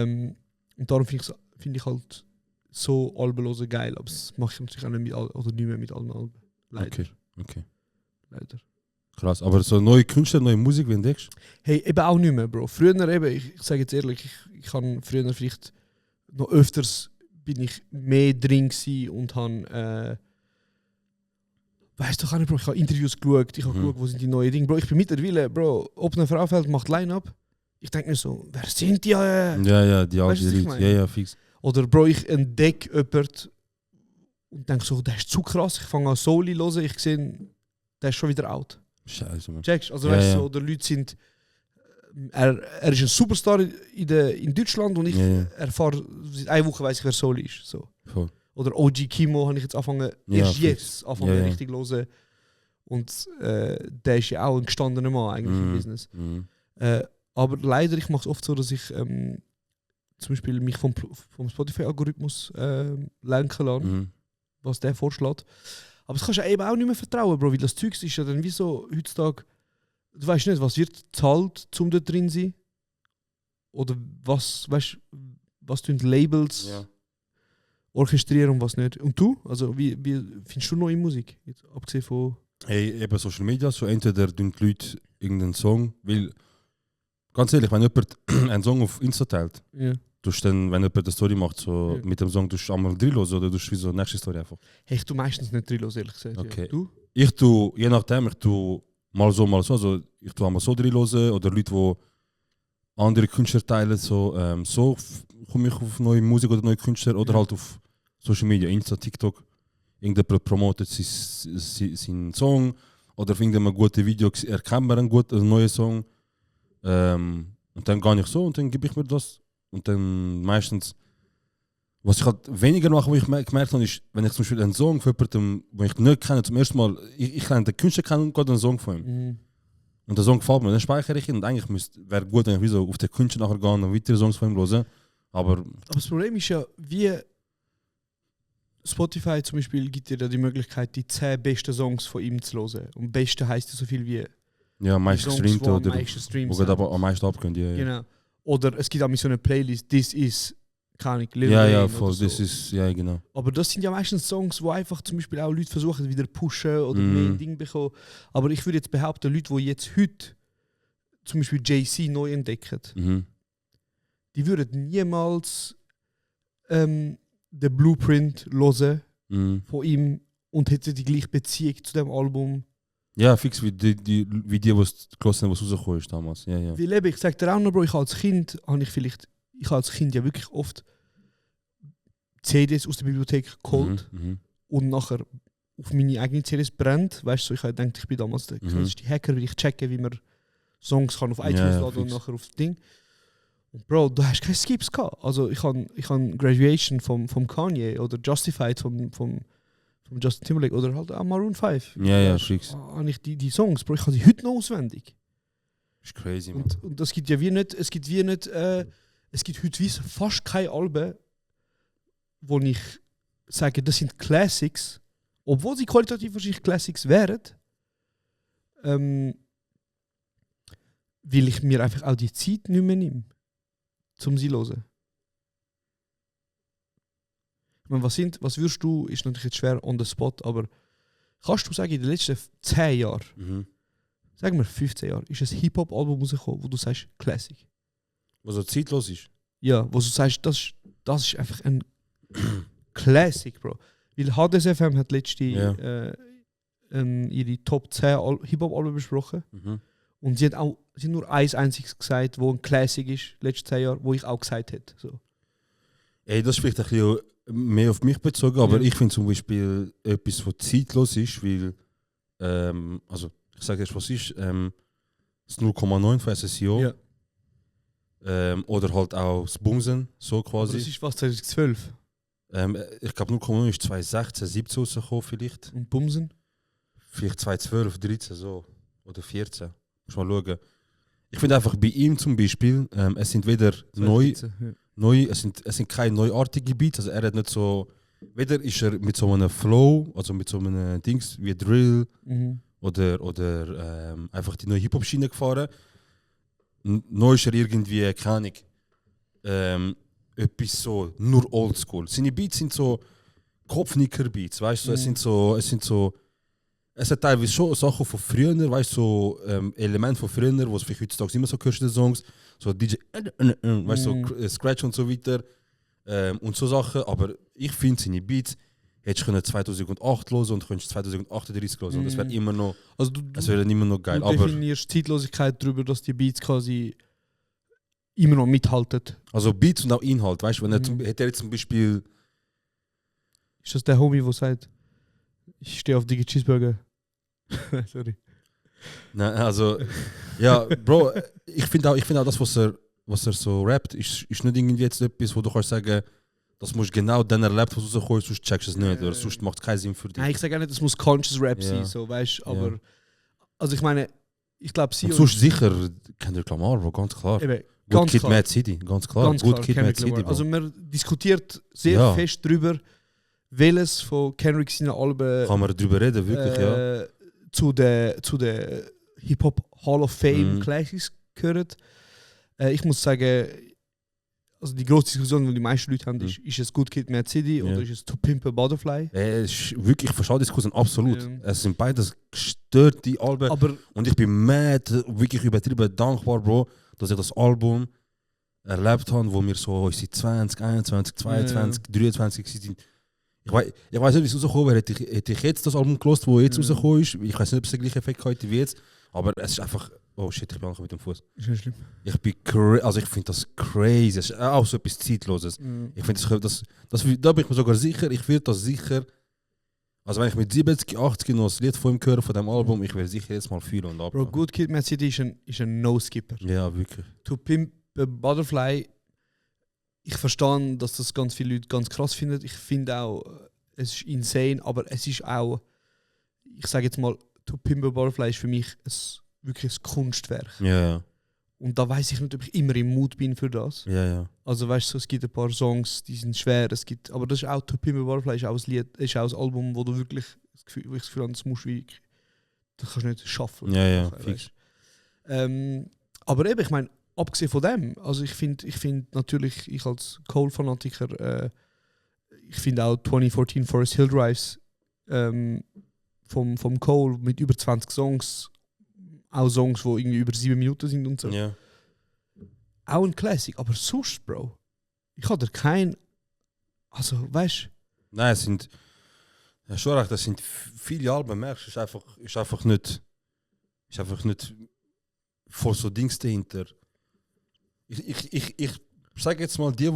Speaker 9: Und darum finde ich halt so Albenlose geil, aber das mache ich natürlich auch nicht mehr mit allen Alben. Leider.
Speaker 8: Okay.
Speaker 9: Leider.
Speaker 8: Krass, aber so neue Künstler, neue Musik, wie entdeckst du?
Speaker 9: Hey, eben auch nicht mehr, Bro. Früher eben, ich sage jetzt ehrlich, ich habe früher vielleicht noch öfters bin ich mehr drin gewesen und habe weißt du, Bro, ich habe Interviews geschaut, ich habe geschaut, wo sind die neuen Dinge. Bro, ich bin mittlerweile, Bro, ob eine Frau fällt, macht Line-Up. Ich denke mir so, wer sind die?
Speaker 8: Ja, die
Speaker 9: Weißt du, was
Speaker 8: alte
Speaker 9: ich
Speaker 8: Leute.
Speaker 9: meine?
Speaker 8: Ja, fix.
Speaker 9: Oder Bro, ich entdecke jemanden und denke so, der ist zu krass. Ich fange an Soli zu hören, ich sehe, der ist schon wieder out.
Speaker 8: Scheiße, Mann.
Speaker 9: Checkst? Also
Speaker 8: Ja,
Speaker 9: weißt du,
Speaker 8: ja.
Speaker 9: so, der Leute sind. Er ist ein Superstar in Deutschland und ich erfahre, seit einer Woche weiss ich, wer Soli ist. So.
Speaker 8: Voll.
Speaker 9: Oder OG Kimo habe ich jetzt angefangen,
Speaker 8: Ja,
Speaker 9: erst
Speaker 8: fix.
Speaker 9: jetzt angefangen
Speaker 8: Ja, ja.
Speaker 9: richtig zu hören. Und der ist ja auch ein gestandener Mann eigentlich im Business. Aber leider, ich mache es oft so, dass ich zum Beispiel mich vom Spotify-Algorithmus lenken lasse, was der vorschlägt. Aber das kannst du eben auch nicht mehr vertrauen, Bro, weil das Zeug ist ja dann wie so heutzutage, du weißt nicht, was wird gezahlt, um da drin zu sein. Oder was tun die Labels orchestrieren und was nicht. Und du? Also wie findest du neue Musik? Jetzt, abgesehen von...
Speaker 8: Hey, eben Social Media, so entweder tun die Leute irgendeinen Song, weil, ganz ehrlich, wenn jemand einen Song auf Insta teilt, tust dann, wenn jemand eine Story macht, so mit dem Song, tust du einmal drin hören oder tust du wie so eine nächste Story einfach?
Speaker 9: Hey, ich tue meistens nicht drin, ehrlich gesagt.
Speaker 8: Okay.
Speaker 9: Ja. Du?
Speaker 8: Ich tue, je nachdem, ich tue mal so, also ich tue einmal so drin hören oder Leute, die andere Künstler teilen, so komme ich auf neue Musik oder neue Künstler oder halt auf Social Media, Insta, TikTok. Irgendjemand promotet seinen Song oder auf irgendeinem guten Video erkennt man einen neuen Song. Und dann gehe ich so und dann gebe ich mir das. Und dann meistens, was ich halt weniger mache, was ich gemerkt habe, ist, wenn ich zum Beispiel einen Song von jemandem, den ich nicht kenne, zum ersten Mal, ich lerne den Künstler kennen und gehe einen Song von ihm. Und der Song gefällt mir, dann speichere ich ihn und eigentlich wäre gut, wenn ich so auf den Künstler nachher gehen und weitere Songs von ihm hören. Aber
Speaker 9: das Problem ist ja, wie Spotify zum Beispiel gibt dir ja die Möglichkeit, die 10 besten Songs von ihm zu hören. Und beste heisst ja so viel wie
Speaker 8: ja, meist gestreamt oder
Speaker 9: wo
Speaker 8: geht aber am meisten abgehen. Ja.
Speaker 9: Genau. Oder es gibt auch so eine Playlist, This is, keine Ahnung, Lil
Speaker 8: Ja,
Speaker 9: Wayne
Speaker 8: ja, voll,
Speaker 9: oder so.
Speaker 8: das ist, ja, genau.
Speaker 9: Aber das sind ja meistens Songs, wo einfach zum Beispiel auch Leute versuchen, wieder pushen oder mehr ein Ding bekommen. Aber ich würde jetzt behaupten, Leute, die jetzt heute zum Beispiel Jay-Z neu entdecken, die würden niemals den Blueprint hören von ihm und hätten die gleiche Beziehung zu dem Album.
Speaker 8: Ja, fix wie die was gelassen haben, was rausgekommen ist damals. Ja, ja.
Speaker 9: Weil eben, ich sag dir auch noch, Bro, ich als Kind ja wirklich oft CDs aus der Bibliothek geholt und nachher auf meine eigenen CDs brennt. Weißt du, so, ich habe gedacht, ich bin damals der klassische Hacker, weil ich checke, wie man Songs kann auf iTunes laden und nachher auf das Ding. Und Bro, du hast keine Skips gehabt. Also ich han Graduation vom Kanye oder Justified vom Justin Timberlake oder halt auch Maroon 5.
Speaker 8: Ja, fix.
Speaker 9: Habe ich die Songs, Bro, ich habe sie heute noch auswendig.
Speaker 8: Das ist crazy, man.
Speaker 9: Und das gibt ja wie nicht, es gibt heute wie fast keine Alben, wo ich sage, das sind Classics, obwohl sie qualitativ wahrscheinlich Classics wären, weil ich mir einfach auch die Zeit nicht mehr nehme, um sie zu hören. Ich meine, was würdest du, ist natürlich jetzt schwer on the spot, aber kannst du sagen, in den letzten 10 Jahren, sagen wir 15 Jahren, ist ein Hip-Hop-Album rausgekommen, wo du sagst, Classic?
Speaker 8: Was so zeitlos ist?
Speaker 9: Ja, wo du sagst, das ist einfach ein Classic, Bro. Weil HDSFM hat letzte ihre Top 10 Hip-Hop-Alben besprochen. Und sie haben nur eins einziges gesagt, wo ein Classic ist, letzte 10 Jahre, wo ich auch gesagt hätte. So.
Speaker 8: Ey, das ist vielleicht ein bisschen mehr auf mich bezogen, aber ich finde zum Beispiel etwas, was zeitlos ist, weil, also ich sage jetzt, was ist, das 0,9 von SSIO.
Speaker 9: Ja.
Speaker 8: Oder halt auch das Bumsen, so quasi.
Speaker 9: Aber das ist fast 2012.
Speaker 8: Ich glaube 0,9 ist 2016, 17 rausgekommen vielleicht.
Speaker 9: Und Bumsen?
Speaker 8: Vielleicht 2012, 13 so. Oder 14. Muss mal schauen. Ich finde einfach bei ihm zum Beispiel, es sind weder es sind keine neuartigen Beats, also er hat nicht so, weder ist er mit so einem Flow, also mit so einem Dings wie Drill oder einfach die neue Hip-Hop-Schiene gefahren. Neu ist er irgendwie, keine Ahnung, etwas so, nur oldschool. Seine Beats sind so Kopfnicker-Beats, weißt du, es hat teilweise schon Sachen von früher, weißt du, so Elemente von früher, was vielleicht heutzutage immer so hörst in den Songs, so DJ, weißt du, so Scratch und so weiter und so Sachen, aber ich finde seine Beats hättest du 2008 hören und könntest 2038 hören und das wäre immer noch,
Speaker 9: also
Speaker 8: es wäre immer noch geil.
Speaker 9: Du definierst Zeitlosigkeit darüber, dass die Beats quasi immer noch mithalten.
Speaker 8: Also Beats und auch Inhalt, weißt du, wenn hätte er jetzt zum Beispiel...
Speaker 9: Ist das der Homie, der sagt, ich stehe auf Digi Cheeseburger? Sorry.
Speaker 8: Nein, also, ja, Bro, ich finde auch das, was er so rappt, ist nicht irgendwie jetzt etwas, wo du kannst sagen, das musst du genau dann erlebt, was rauskommt, sonst checkst du es nicht, oder sonst macht es keinen Sinn für dich.
Speaker 9: Nein, ich sage auch nicht, es muss Conscious Rap sein, so, weißt du, aber also ich meine, ich glaube, sie
Speaker 8: und sonst sicher, Kendrick Lamar, Bro, ganz klar.
Speaker 9: eben,
Speaker 8: Good
Speaker 9: ganz
Speaker 8: Kid,
Speaker 9: klar.
Speaker 8: Mad City, ganz klar.
Speaker 9: Ganz
Speaker 8: Good
Speaker 9: klar,
Speaker 8: Kid, Mad
Speaker 9: Kendrick
Speaker 8: City,
Speaker 9: Lamar.
Speaker 8: Bro.
Speaker 9: Also man diskutiert sehr
Speaker 8: Ja.
Speaker 9: fest darüber, welches von Kendrick seinen Alben
Speaker 8: Kann man darüber reden, wirklich, ja.
Speaker 9: zu den Hip-Hop Hall of Fame
Speaker 8: Mhm.
Speaker 9: Classics gehört. Ich muss sagen, also die grosse Diskussion, die die meisten Leute haben, ist es Good Kid, Mad City oder ist es To Pimp a Butterfly?
Speaker 8: Wirklich, ich verstehe die Diskussion absolut.
Speaker 9: Ja.
Speaker 8: Es sind beides gestörte Alben.
Speaker 9: Aber
Speaker 8: Und ich bin mad, wirklich übertrieben dankbar, Bro, dass ich das Album erlebt habe, wo wir so unsere 20, 21, 22, 23 sind. Ich weiß nicht, wie es rausgekommen wäre. Hätte ich jetzt das Album gelost, das jetzt rausgekommen ist. Ich weiß nicht, ob es den gleichen Effekt heute wie jetzt. Aber es ist einfach. Oh shit, ich bin einfach mit dem Fuß.
Speaker 9: ist nicht schlimm.
Speaker 8: Ich bin also ich finde das crazy. Es ist auch so etwas Zeitloses. Ich finde da bin ich mir sogar sicher, ich werde das sicher. Also wenn ich mit 70, 80 noch das Lied von ihm höre, von dem Album, ich werde sicher jetzt mal fühlen und ab.
Speaker 9: Bro, Good Kid, Mad City ist ein No-Skipper.
Speaker 8: Ja, wirklich.
Speaker 9: To Pimp a Butterfly, ich verstehe, dass das ganz viele Leute ganz krass finden. Ich finde auch, es ist insane, aber es ist auch, ich sage jetzt mal, To Pimp a Butterfly ist für mich wirklich ein Kunstwerk.
Speaker 8: Ja.
Speaker 9: Und da weiß ich nicht, ob ich immer im Mut bin für das.
Speaker 8: Ja.
Speaker 9: Also weißt du, es gibt ein paar Songs, die sind schwer, aber das ist auch To Pimp a Butterfly, ist auch ein Lied, ist auch ein Album, wo du wirklich wo ich das Gefühl habe, das musst du wirklich, das kannst du nicht schaffen.
Speaker 8: Ja,
Speaker 9: Weißt
Speaker 8: fix.
Speaker 9: du. Aber eben, ich meine, abgesehen von dem, also ich finde natürlich, ich als Cole-Fanatiker, ich finde auch 2014 Forest Hill Drives vom Cole mit über 20 Songs, auch Songs, die irgendwie über 7 Minuten sind und so.
Speaker 8: Ja.
Speaker 9: Auch ein Classic, aber sonst, Bro, ich hatte kein, also weißt du.
Speaker 8: Nein, es sind. Ja, schon recht, das sind viele Alben, merkst du, ist einfach nicht voll so Dings dahinter. Ich sage jetzt mal, die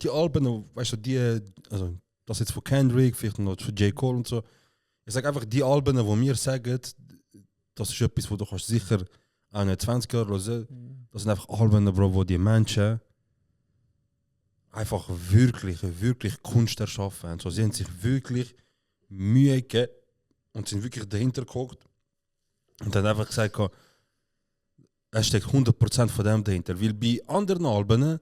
Speaker 8: Alben, weißt du, also das jetzt von Kendrick, vielleicht noch von J. Cole und so. Ich sage einfach, die Alben, die mir sagen, das ist etwas, wo du kannst sicher auch nicht 20 Jahre hören. Das sind einfach Alben, Bro, wo die Menschen einfach wirklich Kunst erschaffen haben. So, sie haben sich wirklich Mühe gegeben und sind wirklich dahinter geguckt und dann einfach gesagt, es steckt 100% von dem dahinter. Weil bei anderen Alben,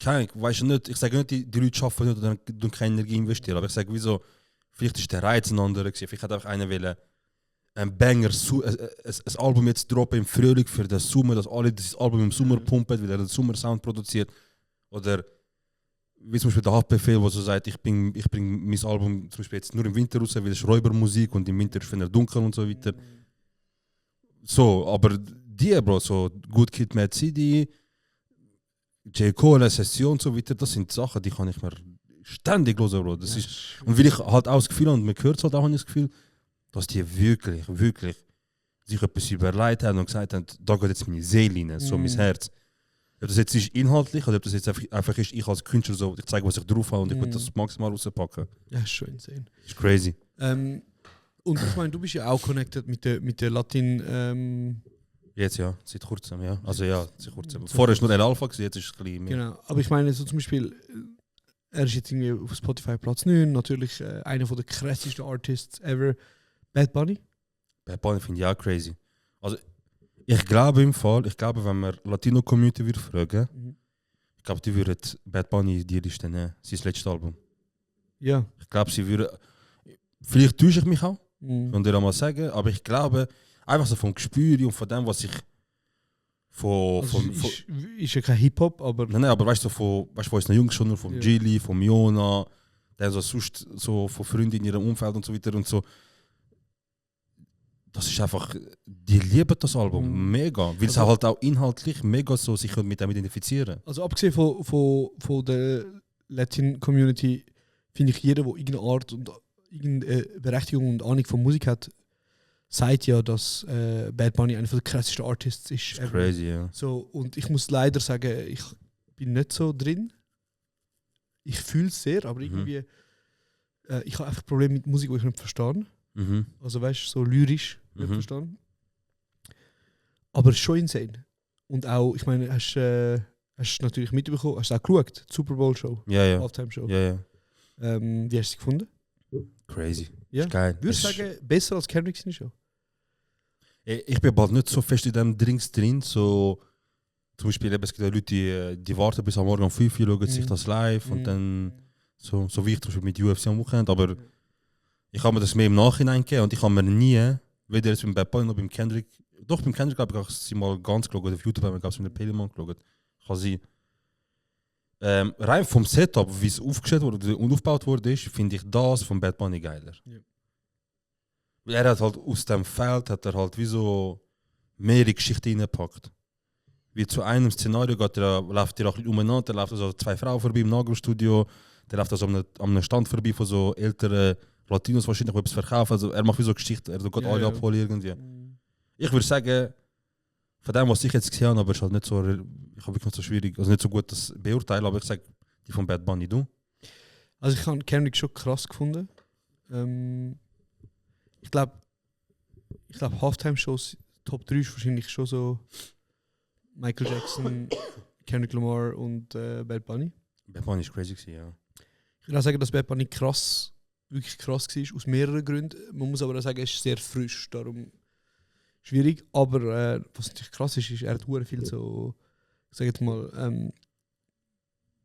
Speaker 8: weißt du nicht, ich sage nicht, die Leute schaffen nicht oder dann keine Energie investieren, aber ich sage, wieso, vielleicht ist der Reiz ein anderer gewesen, vielleicht hat einfach einer wollen, ein Banger, ein Album jetzt droppen im Frühling für den Sommer, dass alle das Album im Sommer pumpen, weil er den Sommersound produziert. Oder wie zum Beispiel der HPV, der so sagt, ich bring mein Album zum Beispiel jetzt nur im Winter raus, weil es ist Räubermusik und im Winter ist es dunkel und so weiter. So, aber die, Bro, so Good Kid, Mad City, J. Cole, Session und so weiter, das sind Sachen, die kann ich mir ständig hören, Bro. Das ist, und weil ich halt auch das Gefühl habe, und man hört es halt auch das Gefühl, dass die wirklich sich etwas überlegt haben und gesagt haben, da geht jetzt meine Seele rein, so mein Herz. Ob das jetzt ist inhaltlich oder ob das jetzt einfach ist, ich als Künstler so, ich zeige, was ich drauf habe und ich will das maximal rauspacken.
Speaker 9: Ja, ist schon insane.
Speaker 8: Ist crazy.
Speaker 9: Und ich meine, du bist ja auch connected mit der Latin.
Speaker 8: Jetzt ja, seit kurzem, ja. Also ja, seit kurzem. Vorher war nur El Alpha, jetzt ist es ein bisschen mehr.
Speaker 9: Genau, aber ich meine, so zum Beispiel, er ist jetzt irgendwie auf Spotify Platz 9, natürlich einer der krassesten Artists ever. Bad Bunny?
Speaker 8: Bad Bunny finde ich auch crazy. Also, ich glaube, wenn wir Latino-Community würde fragen, ich glaube, die würden Bad Bunny die Liste nehmen, sein letztes Album.
Speaker 9: Ja.
Speaker 8: Ich glaube, sie würden. Vielleicht täusche ich mich auch, kann dir auch mal sagen, aber ich glaube, einfach so vom Gespür und von dem, was ich.
Speaker 9: Ist ja kein Hip-Hop, aber.
Speaker 8: Nein, aber weißt du, von unseren Jungs schon, von Gilly, von Miona, dann so sonst so von Freunden in ihrem Umfeld und so weiter und so. Das ist einfach, die lieben das Album mega, weil es halt auch inhaltlich mega so sich mit dem identifizieren.
Speaker 9: Also abgesehen von der Latin Community finde ich, jeder, der irgendeine Art und irgendeine Berechtigung und Ahnung von Musik hat, sagt ja, dass Bad Bunny einer der krassesten Artists ist.
Speaker 8: Das ist crazy, ja.
Speaker 9: So, und ich muss leider sagen, ich bin nicht so drin. Ich fühle es sehr, aber irgendwie ich habe einfach Probleme mit Musik, die ich nicht verstehe. Also weißt du, so lyrisch nicht verstanden. Aber es ist schon insane. Und auch, ich meine, hast Hast du natürlich mitbekommen, hast du auch geschaut, die Super Bowl Show,
Speaker 8: Ja.
Speaker 9: Halftime Show.
Speaker 8: Ja.
Speaker 9: Wie hast du sie gefunden?
Speaker 8: Crazy.
Speaker 9: Ja.
Speaker 8: Ist geil.
Speaker 9: Würdest du sagen, besser als Kendrick seine Show?
Speaker 8: Ich bin bald nicht so fest in dem Drinks drin. So, zum Beispiel, es gibt ja Leute, die warten bis am Morgen um 5 Uhr, schauen sich das live und dann so wie ich zum Beispiel mit UFC am Wochenende. Aber ich habe mir das mehr im Nachhinein gegeben und ich habe mir nie, weder jetzt beim Bad Bunny noch beim Kendrick, doch beim Kendrick habe ich sie mal ganz geschaut, auf YouTube habe ich mit dem Pelemann geschaut. Kann sie. Rein vom Setup, wie es aufgestellt wurde und aufgebaut wurde, finde ich das von Bad Bunny geiler.
Speaker 9: Ja.
Speaker 8: Weil er hat halt aus dem Feld hat er halt wie so mehrere Geschichten reingepackt. Wie zu einem Szenario läuft er auch ein bisschen umeinander, da laufen so 2 Frauen vorbei im Nagelstudio, der läuft also an einem Stand vorbei von so älteren Latinos wahrscheinlich, die etwas verkaufen. Also er macht wie so Geschichten, er geht alle abholen irgendwie. Ich würde sagen, von dem, was ich jetzt gesehen habe, aber es ist halt nicht so, ich habe wirklich nicht so schwierig, also nicht so gut das beurteilen, aber ich sage, die von Bad Bunny, du?
Speaker 9: Also ich habe Kendrick schon krass gefunden. Ich glaube Halftime-Shows, Top 3 ist wahrscheinlich schon so Michael Jackson, Kendrick Lamar und Bad Bunny.
Speaker 8: Bad Bunny ist crazy gewesen, ja.
Speaker 9: Ich würde auch sagen, dass Bad Bunny wirklich krass war, aus mehreren Gründen. Man muss aber auch sagen, er ist sehr frisch, darum schwierig. Aber was natürlich krass ist, er hat sehr viel so, ich sage jetzt mal,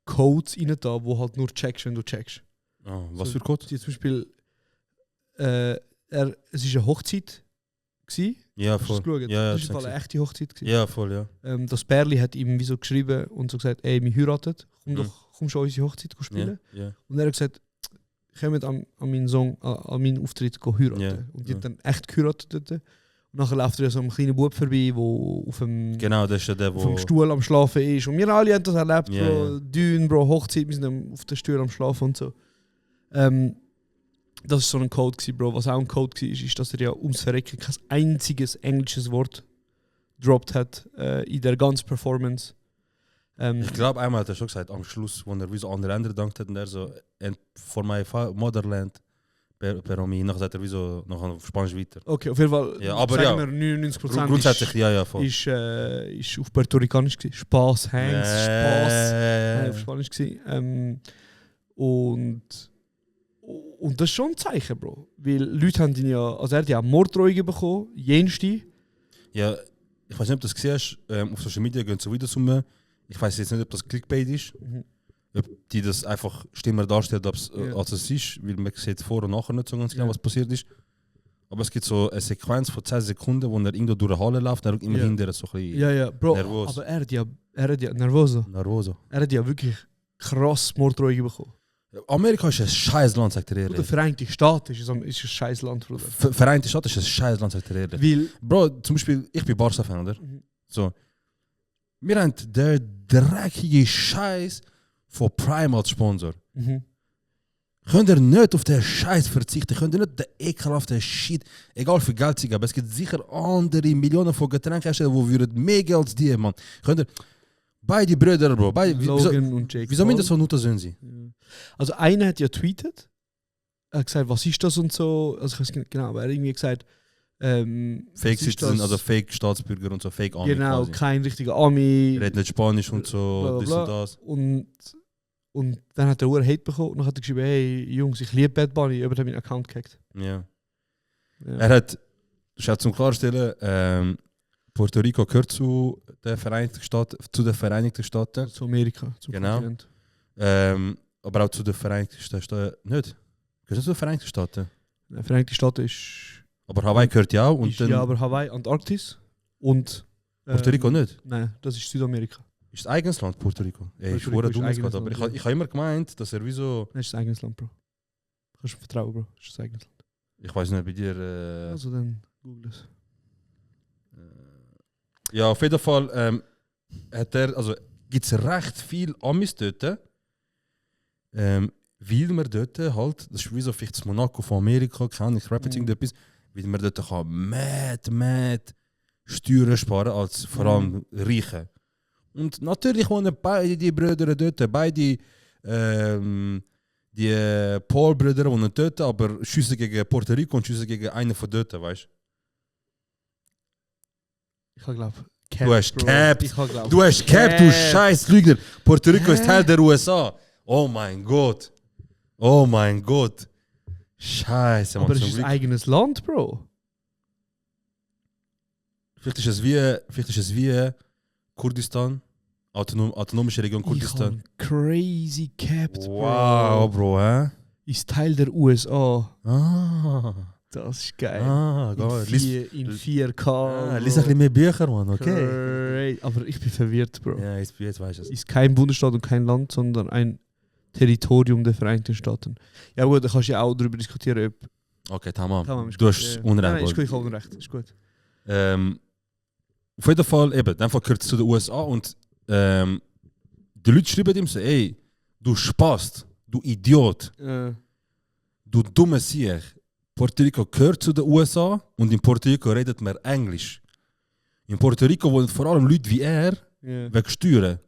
Speaker 9: Codes rein da, wo halt nur checkst, wenn du checkst.
Speaker 8: Was
Speaker 9: so,
Speaker 8: für Code?
Speaker 9: Zum Beispiel, es war eine Hochzeit.
Speaker 8: Ja,
Speaker 9: voll.
Speaker 8: Ja,
Speaker 9: das war eine echte Hochzeit.
Speaker 8: Ja, voll, ja.
Speaker 9: Das Bärli hat ihm wie so geschrieben und so gesagt, ey, wir heiraten, komm schon an unsere Hochzeit spielen.
Speaker 8: Ja.
Speaker 9: Und er hat gesagt, kommt an meinen Song, an meinen Auftritt heiraten.
Speaker 8: Ja,
Speaker 9: und die hat dann echt geheiratet dort. Und nachher läuft er so ein kleiner Bub vorbei, der auf dem,
Speaker 8: Genau, das ist ja der,
Speaker 9: auf dem Stuhl am Schlafen ist. Und wir alle haben das erlebt,
Speaker 8: Ja,
Speaker 9: Bro.
Speaker 8: ja.
Speaker 9: Dünn, Bro, Hochzeit, wir sind auf dem Stuhl am Schlafen und so. Das war so ein Code, Bro. Was auch ein Code war, ist, dass er ja ums Verrecken kein einziges englisches Wort gedroppt hat in der ganzen Performance.
Speaker 8: Ich glaube, einmal hat er schon gesagt, am Schluss, wo er wie so andere Länder gedankt hat, und er so, and for my Motherland, per me, nachher sagt er wie so, noch auf Spanisch weiter.
Speaker 9: Okay, auf jeden Fall,
Speaker 8: Ja, aber
Speaker 9: sagen wir 99%
Speaker 8: grundsätzlich, ja, voll.
Speaker 9: ist auf Puerto Ricanisch gewesen. Spaß, Hanks, Spaß. Auf Spanisch gewesen. Und das ist schon ein Zeichen, Bro. Weil Leute haben ihn ja, also er hat ja Morddrohungen bekommen, jenste.
Speaker 8: Ja, ich weiß nicht, ob du das gesehen hast, auf Social Media gehen so Videos um. Ich weiß jetzt nicht, ob das Clickbait ist, ob die das einfach stimmer darstellt, als es ist, weil man sieht vor und nachher nicht so ganz genau, was passiert ist. Aber es gibt so eine Sequenz von 10 Sekunden, wo er irgendwo durch eine Halle läuft, und er immer hinterher so ein bisschen
Speaker 9: Ja, Bro,
Speaker 8: nervös.
Speaker 9: aber er hat ja nervoso.
Speaker 8: Nervoso.
Speaker 9: Er hat ja wirklich krass Morddrohungen bekommen.
Speaker 8: Amerika ist ein scheiß Land, sagt er
Speaker 9: Der
Speaker 8: ehrlich.
Speaker 9: Vereinigte Staaten ist ein scheiß Land, Bruder.
Speaker 8: Vereinigte Staaten ist ein scheiß Land, sagt er ehrlich.
Speaker 9: Weil,
Speaker 8: Bro, zum Beispiel, ich bin Barca-Fan, oder? So. Wir haben der dreckige Scheiß von Prime als Sponsor. Könnt ihr nicht auf den Scheiß verzichten? Könnt ihr nicht den ekelhaften Shit, egal für Geld zu geben, es gibt sicher andere Millionen von Getränkeherstellern, die würden mehr Geld als die, Mann. Könnt ihr, beide Brüder, Bro,
Speaker 9: Logan und Jake
Speaker 8: wieso
Speaker 9: Paul.
Speaker 8: mindestens so Nutter sind sie?
Speaker 9: Also einer hat ja tweetet, er hat gesagt, was ist das und so, also ich weiß nicht genau, aber er hat irgendwie gesagt,
Speaker 8: Fake Citizen, also Fake Staatsbürger und so, Fake Army
Speaker 9: genau,
Speaker 8: quasi.
Speaker 9: kein richtiger Army.
Speaker 8: Redet nicht Spanisch und so,
Speaker 9: bla, bla,
Speaker 8: das
Speaker 9: bla.
Speaker 8: und das.
Speaker 9: Und dann hat er Hate bekommen und dann hat er geschrieben, hey Jungs, ich liebe Bad Bunny, über meinen Account gehackt.
Speaker 8: Ja.
Speaker 9: Ja.
Speaker 8: Er hat, das ist auch zum Klarstellen, Puerto Rico gehört zu den Vereinigten Staaten,
Speaker 9: Zu Amerika, zum
Speaker 8: Genau.
Speaker 9: Kontinent.
Speaker 8: Aber auch zu den Vereinigten Staaten nicht. Gehört zu den Vereinigten Staaten.
Speaker 9: Die Vereinigte Staaten ist,
Speaker 8: Aber Hawaii gehört ja auch. Und
Speaker 9: ist
Speaker 8: dann
Speaker 9: ja, aber Hawaii, Antarktis und
Speaker 8: Puerto Rico nicht.
Speaker 9: Nein, das ist Südamerika.
Speaker 8: Ist das eigenes Land, Puerto Rico? Ey, ich
Speaker 9: Puerto
Speaker 8: wurde
Speaker 9: Rico
Speaker 8: dumm
Speaker 9: ist
Speaker 8: jetzt gerade, aber
Speaker 9: eigenes Land,
Speaker 8: ich habe immer gemeint, dass er wie so.
Speaker 9: Das ist ein eigenes Land, Bro. Kannst du mir vertrauen, Bro. Das ist ein eigenes Land.
Speaker 8: Ich weiß nicht, bei dir.
Speaker 9: Also dann google es.
Speaker 8: Ja, auf jeden Fall hat er, also gibt es recht viel Amis dort. Weil man dort halt, das ist wie so vielleicht das Monaco von Amerika, kann ich rappe jetzt irgendetwas, weil man dort kann mad Steuern sparen als vor allem Reiche. Und natürlich wohnen beide die Brüder dort, beide die Paul-Brüder wohnen dort, aber schiessen gegen Puerto Rico und schiessen gegen einen von dort, weißt du?
Speaker 9: Ich glaube,
Speaker 8: Du hast gecapt.
Speaker 9: Ich hab geglaubt.
Speaker 8: Du hast gecapt, du scheiß Lügner. Puerto Rico ist Teil der USA. Oh mein Gott. Oh mein Gott. Scheiße,
Speaker 9: Aber es ist ein eigenes Land, Bro.
Speaker 8: Vielleicht ist es wie Kurdistan. Autonomische Region Kurdistan.
Speaker 9: Ich hab crazy capped, Bro.
Speaker 8: Wow, Bro, hä?
Speaker 9: Ist Teil der USA.
Speaker 8: Ah.
Speaker 9: Das ist geil.
Speaker 8: Geil.
Speaker 9: In 4K.
Speaker 8: Lies ein bisschen mehr Bücher, Mann, okay?
Speaker 9: Crazy. Aber ich bin verwirrt, Bro.
Speaker 8: Ja, jetzt weißt du es.
Speaker 9: Ist kein Bundesstaat und kein Land, sondern ein Territorium der Vereinigten Staaten. Ja gut, da kannst du ja auch darüber diskutieren, ob...
Speaker 8: Okay, tamam.
Speaker 9: Tamam, ist
Speaker 8: Du
Speaker 9: gut.
Speaker 8: hast
Speaker 9: Ja.
Speaker 8: Unrecht.
Speaker 9: Nein, ist gut, ich habe Unrecht. Ist gut.
Speaker 8: Auf jeden Fall, eben, dann gehört es zu den USA und die Leute schreiben ihm so, ey, du Spast, du Idiot, du dumme Sieg. Puerto Rico gehört zu den USA und in Puerto Rico redet man Englisch. In Puerto Rico wohnen vor allem Leute wie er wegen Steuern.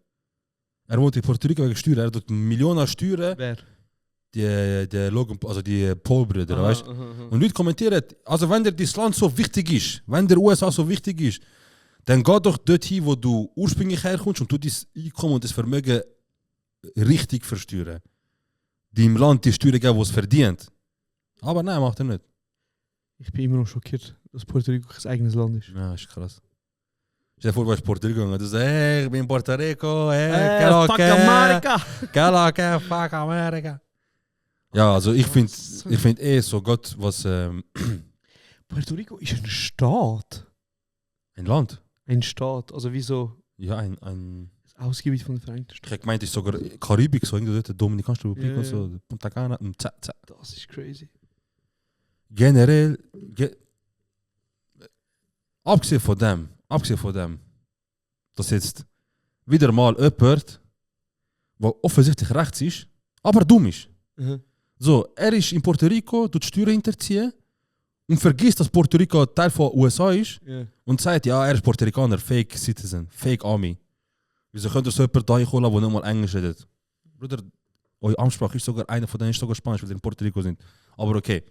Speaker 8: Er wohnt in Puerto Rico wegen Steuern, er tut Millionen Steuern.
Speaker 9: Wer?
Speaker 8: Die Logan, also die Paul-Brüder, weißt du? Und Leute kommentieren, also wenn dir das Land so wichtig ist, wenn der USA so wichtig ist, dann geh doch dorthin, wo du ursprünglich herkommst und tu dein Einkommen und das Vermögen richtig versteuern. Die im Land die Steuern geben, die es verdient. Aber nein, macht er nicht.
Speaker 9: Ich bin immer noch schockiert, dass Puerto Rico kein eigenes Land ist.
Speaker 8: Ja, ist krass. Stell dir vor, du bist Puerto Rico und du sagst, hey, ich bin in Puerto Rico,
Speaker 9: Fuck America!
Speaker 8: Fuck America. Ja, also ich finde so Gott, was
Speaker 9: Puerto Rico ist ein Staat.
Speaker 8: ein Land.
Speaker 9: Ein Staat, also wie so
Speaker 8: Ja, ein
Speaker 9: das Ausgebiet von den Vereinigten Staaten.
Speaker 8: ich meinte sogar Karibik, so irgendwo dort, Dominikanische Republik
Speaker 9: Ja,
Speaker 8: und so, Punta Cana und
Speaker 9: Das ist crazy.
Speaker 8: Generell, abgesehen von dem, dass jetzt wieder mal jemand, der offensichtlich rechts ist, aber dumm ist. So, er ist in Puerto Rico, tut Steuern hinterziehen und vergisst, dass Puerto Rico Teil von USA ist und sagt, ja, er ist Puerto Ricaner, Fake Citizen, Fake Army. Wieso könnt ihr so jemanden da holen, der nicht mal Englisch redet? Bruder, eure Amtssprache ist sogar einer von denen, ist sogar Spanisch, weil sie in Puerto Rico sind. Aber okay.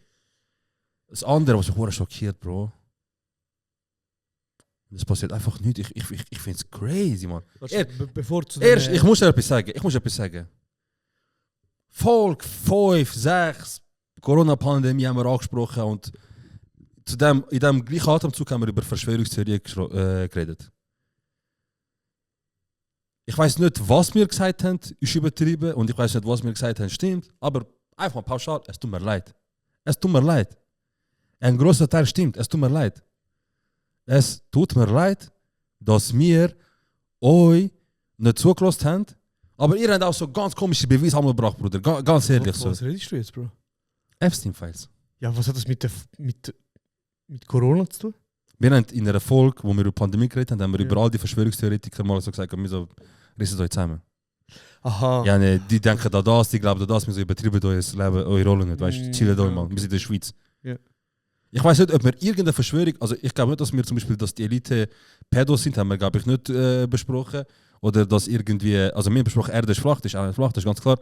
Speaker 8: Das andere, was mich sehr schockiert, Bro. Das passiert einfach nicht. Ich finde es crazy, man.
Speaker 9: Bevor zu
Speaker 8: Erst, ich muss dir etwas sagen. Folge 5, 6, Corona-Pandemie haben wir angesprochen und in dem gleichen Atemzug haben wir über Verschwörungstheorien geredet. Ich weiß nicht, was wir gesagt haben, ist übertrieben und ich weiß nicht, was wir gesagt haben, stimmt, aber einfach mal pauschal, es tut mir leid. Es tut mir leid. Ein grosser Teil stimmt, es tut mir leid. Es tut mir leid, dass wir euch nicht zugelassen haben, aber ihr habt auch so ganz komische Beweise gebracht, Bruder. Ganz ehrlich so.
Speaker 9: Was redest du jetzt, Bro?
Speaker 8: Epstein-Files.
Speaker 9: Ja, was hat das mit Corona zu tun?
Speaker 8: Wir haben in einer Folge, wo wir über Pandemie geredet haben, wir über all die Verschwörungstheoretiker mal so gesagt, wir so, rissen euch zusammen.
Speaker 9: Aha.
Speaker 8: Ja, ne, die denken da das, die glauben da das, wir so übertrieben euer Leben, eure Rolle nicht, weißt du, chillt euch mal, wir sind in der Schweiz.
Speaker 9: Ja.
Speaker 8: Ich weiß nicht, ob wir irgendeine Verschwörung, also ich glaube nicht, dass wir zum Beispiel, dass die Elite Pädos sind, haben wir glaube ich nicht besprochen. Oder dass irgendwie, also wir haben besprochen, Erde ist flach, das ist auch nicht flach, das ist ganz klar.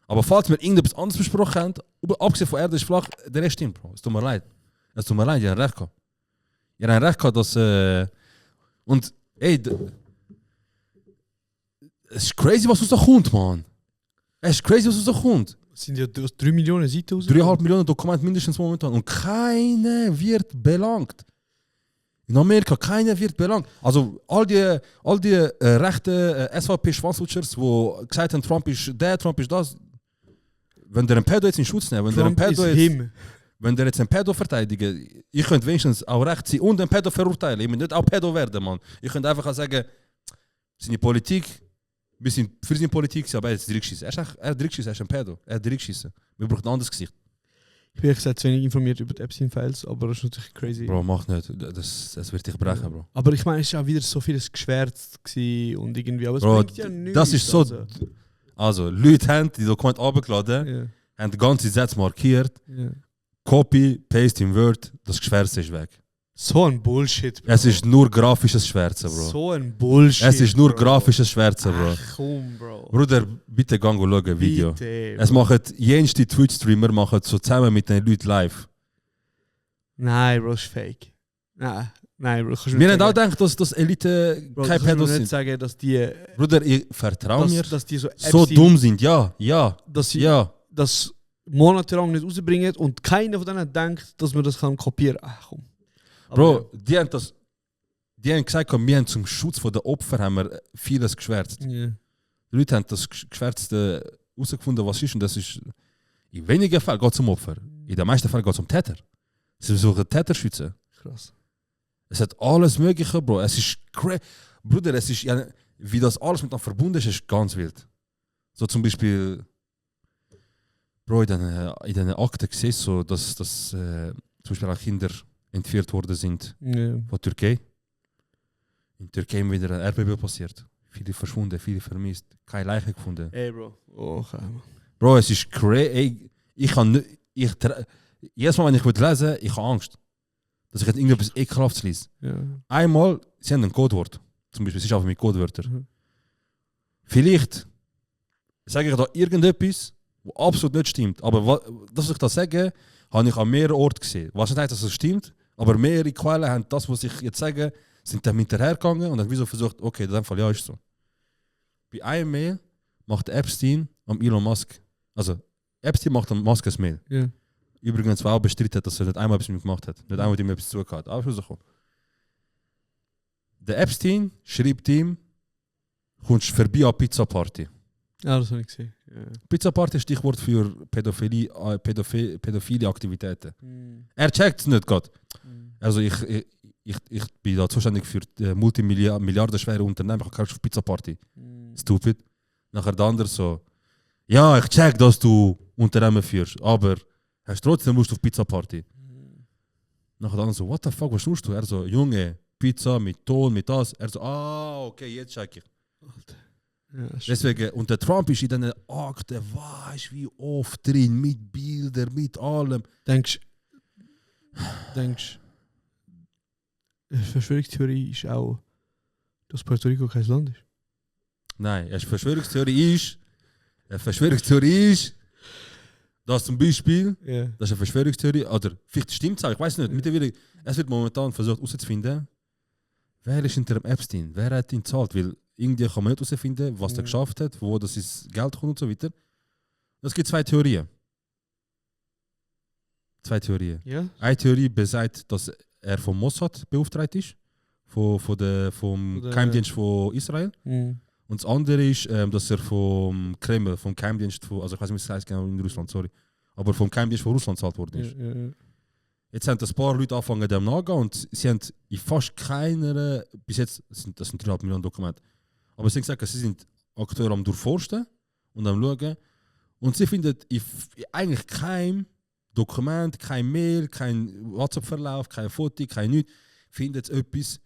Speaker 8: Aber falls wir irgendetwas anderes besprochen haben, abgesehen von Erde ist flach, der Rest stimmt, Bro. Es tut mir leid. Es tut mir leid, ihr habt recht gehabt. Ihr habt recht gehabt, dass, und, ey, es ist crazy, was aus da kommt, man. Es ist crazy, was aus da kommt.
Speaker 9: Es sind ja 3 Millionen Seiten raus.
Speaker 8: 3,5 Millionen Dokumente mindestens momentan und keiner wird belangt. In Amerika, keiner wird belangt. Also all die rechten SVP-Schwanzlutschers, die gesagt haben, Trump ist der, Trump ist das. Wenn der einen Pedo jetzt in Schutz nehmen, wenn der jetzt einen Pedo verteidigen, ich könnte wenigstens auch recht sein und einen Pedo verurteilen. Ich muss nicht auch Pedo werden, Mann. Ich könnte einfach sagen, seine Politik, wir sind für seine Politik, aber er ist Drickschießen. Er ist Drickschießen, er ist ein Pedo. Er ist Drickschießen. Wir brauchen ein anderes Gesicht.
Speaker 9: Ich bin gesagt zu wenig informiert über die Epstein-Files, aber das ist natürlich crazy.
Speaker 8: Bro, mach nicht. Das wird dich brechen, Bro.
Speaker 9: Aber ich meine, es war auch wieder so vieles geschwärzt und irgendwie, aber es
Speaker 8: Bro,
Speaker 9: bringt ja nichts.
Speaker 8: das ist so. Also, Leute haben die Dokumente runtergeladen, haben die ganze Sätze markiert, Copy, Paste in Word, das Geschwärze ist weg.
Speaker 9: So ein Bullshit, Bro.
Speaker 8: Es ist nur grafisches Schwärze, Bro.
Speaker 9: So ein Bullshit.
Speaker 8: Es ist nur
Speaker 9: Bro.
Speaker 8: grafisches Schwärze, Bro.
Speaker 9: Ach, komm, Bro.
Speaker 8: Bruder, bitte gang und schau ein Video.
Speaker 9: Bitte,
Speaker 8: Es machen jenste Twitch-Streamer machen so zusammen mit den Leuten live.
Speaker 9: Nein, Bro, ist fake. Nein, Nein, Bro, kannst du
Speaker 8: Wir
Speaker 9: nicht
Speaker 8: haben auch
Speaker 9: sagen.
Speaker 8: gedacht, dass Elite
Speaker 9: Bro,
Speaker 8: keine
Speaker 9: kannst du
Speaker 8: Pedos
Speaker 9: nicht
Speaker 8: sind.
Speaker 9: sagen, dass die,
Speaker 8: Bruder, ich vertraue mir.
Speaker 9: dass die so
Speaker 8: So
Speaker 9: Epstein-
Speaker 8: dumm sind, ja.
Speaker 9: dass sie
Speaker 8: Ja.
Speaker 9: das monatelang nicht rausbringen und keiner von denen denkt, dass man das kann kopieren kann. Ach komm. Aber
Speaker 8: Bro, die haben gesagt, wir haben zum Schutz der Opfer haben wir vieles geschwärzt.
Speaker 9: ja.
Speaker 8: Die Leute haben das Geschwärzte herausgefunden, was ist, und das ist in wenigen Fällen geht es um Opfer. In den meisten Fällen geht es um Täter. Sie versuchen Täter zu schützen.
Speaker 9: Krass.
Speaker 8: Es hat alles Mögliche, Bro. Es ist Bruder, es ist ja, wie das alles miteinander verbunden ist ganz wild. So zum Beispiel, Bro, in den Akten siehst du, dass zum Beispiel auch Kinder entführt worden sind
Speaker 9: Ja.
Speaker 8: von Türkei. In Türkei ist wieder ein Erdbeben passiert. Viele verschwunden, viele vermisst, keine Leiche gefunden.
Speaker 9: Ey, Bro. Oh, okay.
Speaker 8: Bro, es ist crazy. Ich kann nicht. Jedes Mal, wenn ich lesen will, ich habe Angst. Dass ich jetzt irgendetwas Ekelhaftes lese.
Speaker 9: Ja.
Speaker 8: Einmal, sie haben ein Codewort. Zum Beispiel, es ist einfach mit Codewörtern.
Speaker 9: Mhm.
Speaker 8: Vielleicht sage ich da irgendetwas, was absolut nicht stimmt. Aber dass ich das sage, habe ich an mehreren Orten gesehen. Was nicht heißt, dass es stimmt, aber mehrere Quellen haben das, was ich jetzt sage, sind dann hinterhergegangen und haben wieso versucht, okay, in dem Fall ja, ist so. Bei einem Mail macht Epstein am Elon Musk, also Epstein macht am Musk ein Mail.
Speaker 9: Ja.
Speaker 8: Übrigens war auch bestritten, dass er nicht einmal etwas mit ihm gemacht hat. Nicht einmal mit ihm etwas zugehört. Aber rausgekommen. Der Epstein schreibt ihm, kommst vorbei an Pizza Party.
Speaker 9: Ja, das habe ich gesehen. Ja.
Speaker 8: Pizza Party ist Stichwort für pädophile Aktivitäten. Er checkt es nicht gerade. Also ich bin da zuständig für multimilliardenschwere Unternehmen. Ich kann auf Pizza Party. Stupid. Nachher der andere so, ja, ich check, dass du Unternehmen führst, aber hast trotzdem Lust auf Pizza Party. Nachher der andere so, what the fuck, was tust du? Er so, Junge, Pizza mit Ton, mit das. Er so, okay, jetzt check ich.
Speaker 9: Ja,
Speaker 8: Deswegen, und der Trump ist in diesen Akten, weißt wie oft drin, mit Bildern, mit allem.
Speaker 9: Denkst Verschwörungstheorie ist auch, dass Puerto Rico kein Land ist?
Speaker 8: Nein, eine Verschwörungstheorie ist, dass zum Beispiel,
Speaker 9: Ja.
Speaker 8: das ist eine Verschwörungstheorie, oder vielleicht stimmt es auch, ich weiß nicht, mittlerweile, es wird momentan versucht herauszufinden, wer ist hinter dem Epstein, wer hat ihn gezahlt, weil irgendwie kann man nicht herausfinden, was er geschafft hat, wo das ist Geld kommt und so weiter. Es gibt zwei Theorien.
Speaker 9: Ja?
Speaker 8: Eine Theorie besagt, dass er vom Mossad beauftragt ist, vom Geheimdienst von Israel.
Speaker 9: Mhm.
Speaker 8: Und das andere ist, dass er vom Kreml, vom Geheimdienst von, also ich weiß nicht, wie es heißt genau in Russland, sorry, aber vom Geheimdienst von Russland gezahlt worden ist.
Speaker 9: Ja.
Speaker 8: Jetzt haben ein paar Leute angefangen, dem nachzugehen und sie haben in fast keiner, bis jetzt, das sind 3,5 Millionen Dokumente, aber sie haben gesagt, sie sind aktuell am durchforsten und am schauen und sie finden eigentlich kein Dokument, kein Mail, kein WhatsApp-Verlauf, kein Foto, kein nichts, findet etwas,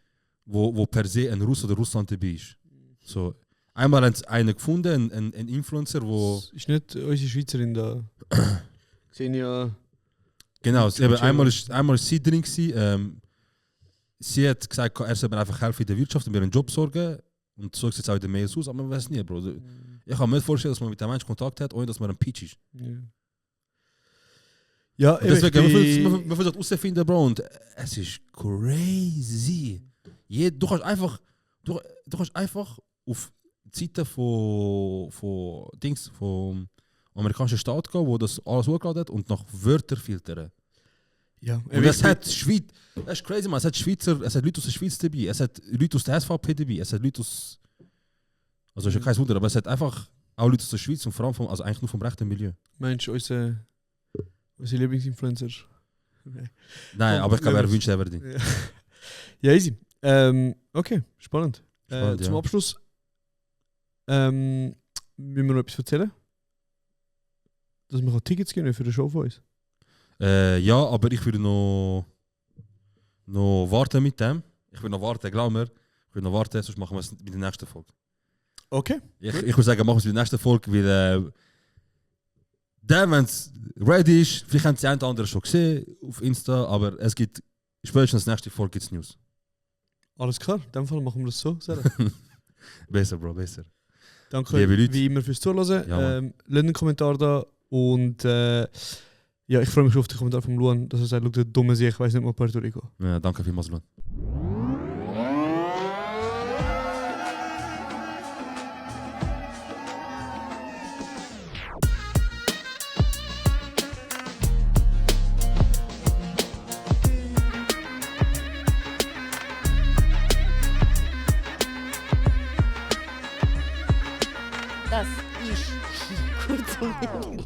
Speaker 8: wo per se ein Russ oder Russland dabei ist. So, einmal haben sie einen gefunden, einen Influencer, wo...
Speaker 9: Ist nicht unsere Schweizerin da? Gesehen ja.
Speaker 8: Genau, einmal ist sie drin gewesen, sie hat gesagt, er soll mir einfach helfen in der Wirtschaft und mir einen Job sorgen. Und so sieht es auch in den Mails aus, aber man weiß nicht, Bro. Ich kann mir nicht vorstellen, dass man mit einem Menschen Kontakt hat, ohne dass man ein Peach ist.
Speaker 9: Ja,
Speaker 8: Und deswegen, man versucht herauszufinden, Bro, und es ist crazy. Du kannst einfach auf die Seite vom amerikanischen Staat gehen, wo das alles hochgeladen hat und nach Wörtern filtern.
Speaker 9: Ja,
Speaker 8: Und es hat Schweiz, das ist crazy, man. Es hat Leute aus der Schweiz dabei, es hat Leute aus der SVP dabei, es hat Leute aus, also ist ja kein Wunder, aber es hat einfach auch Leute aus der Schweiz und vor allem also eigentlich nur vom rechten Milieu.
Speaker 9: Meinst du unsere Lieblingsinfluencer?
Speaker 8: Nein, aber ich glaube, er wünscht er die.
Speaker 9: Ja, easy. Okay, spannend.
Speaker 8: Spannend,
Speaker 9: Zum
Speaker 8: ja.
Speaker 9: Abschluss müssen wir noch etwas erzählen? Dass wir Tickets geben für die Show von uns.
Speaker 8: Ja, aber ich würde noch warten mit dem. Ich will noch warten, glaub mir. Ich will noch warten, sonst machen wir es mit der nächsten Folge.
Speaker 9: Okay.
Speaker 8: Ich würde sagen, machen wir es mit der nächsten Folge, weil dann, wenn es ready ist, vielleicht haben sie ein oder andere schon gesehen auf Insta, aber es gibt, spätestens nächste Folge gibt es News.
Speaker 9: Alles klar, in dem Fall machen wir das so. Sarah.
Speaker 8: Besser, Bro, besser.
Speaker 9: Danke
Speaker 8: Liebe Leute.
Speaker 9: wie immer fürs Zuhören.
Speaker 8: Ja, Mann.
Speaker 9: Lasst einen Kommentar da und ja, ich freue mich schon auf den Kommentar von Luan, dass er sagt, schau, der dumme See, ich weiß nicht mal Puerto Rico.
Speaker 8: Ja, danke vielmals, Luan.
Speaker 10: Das ist kurz und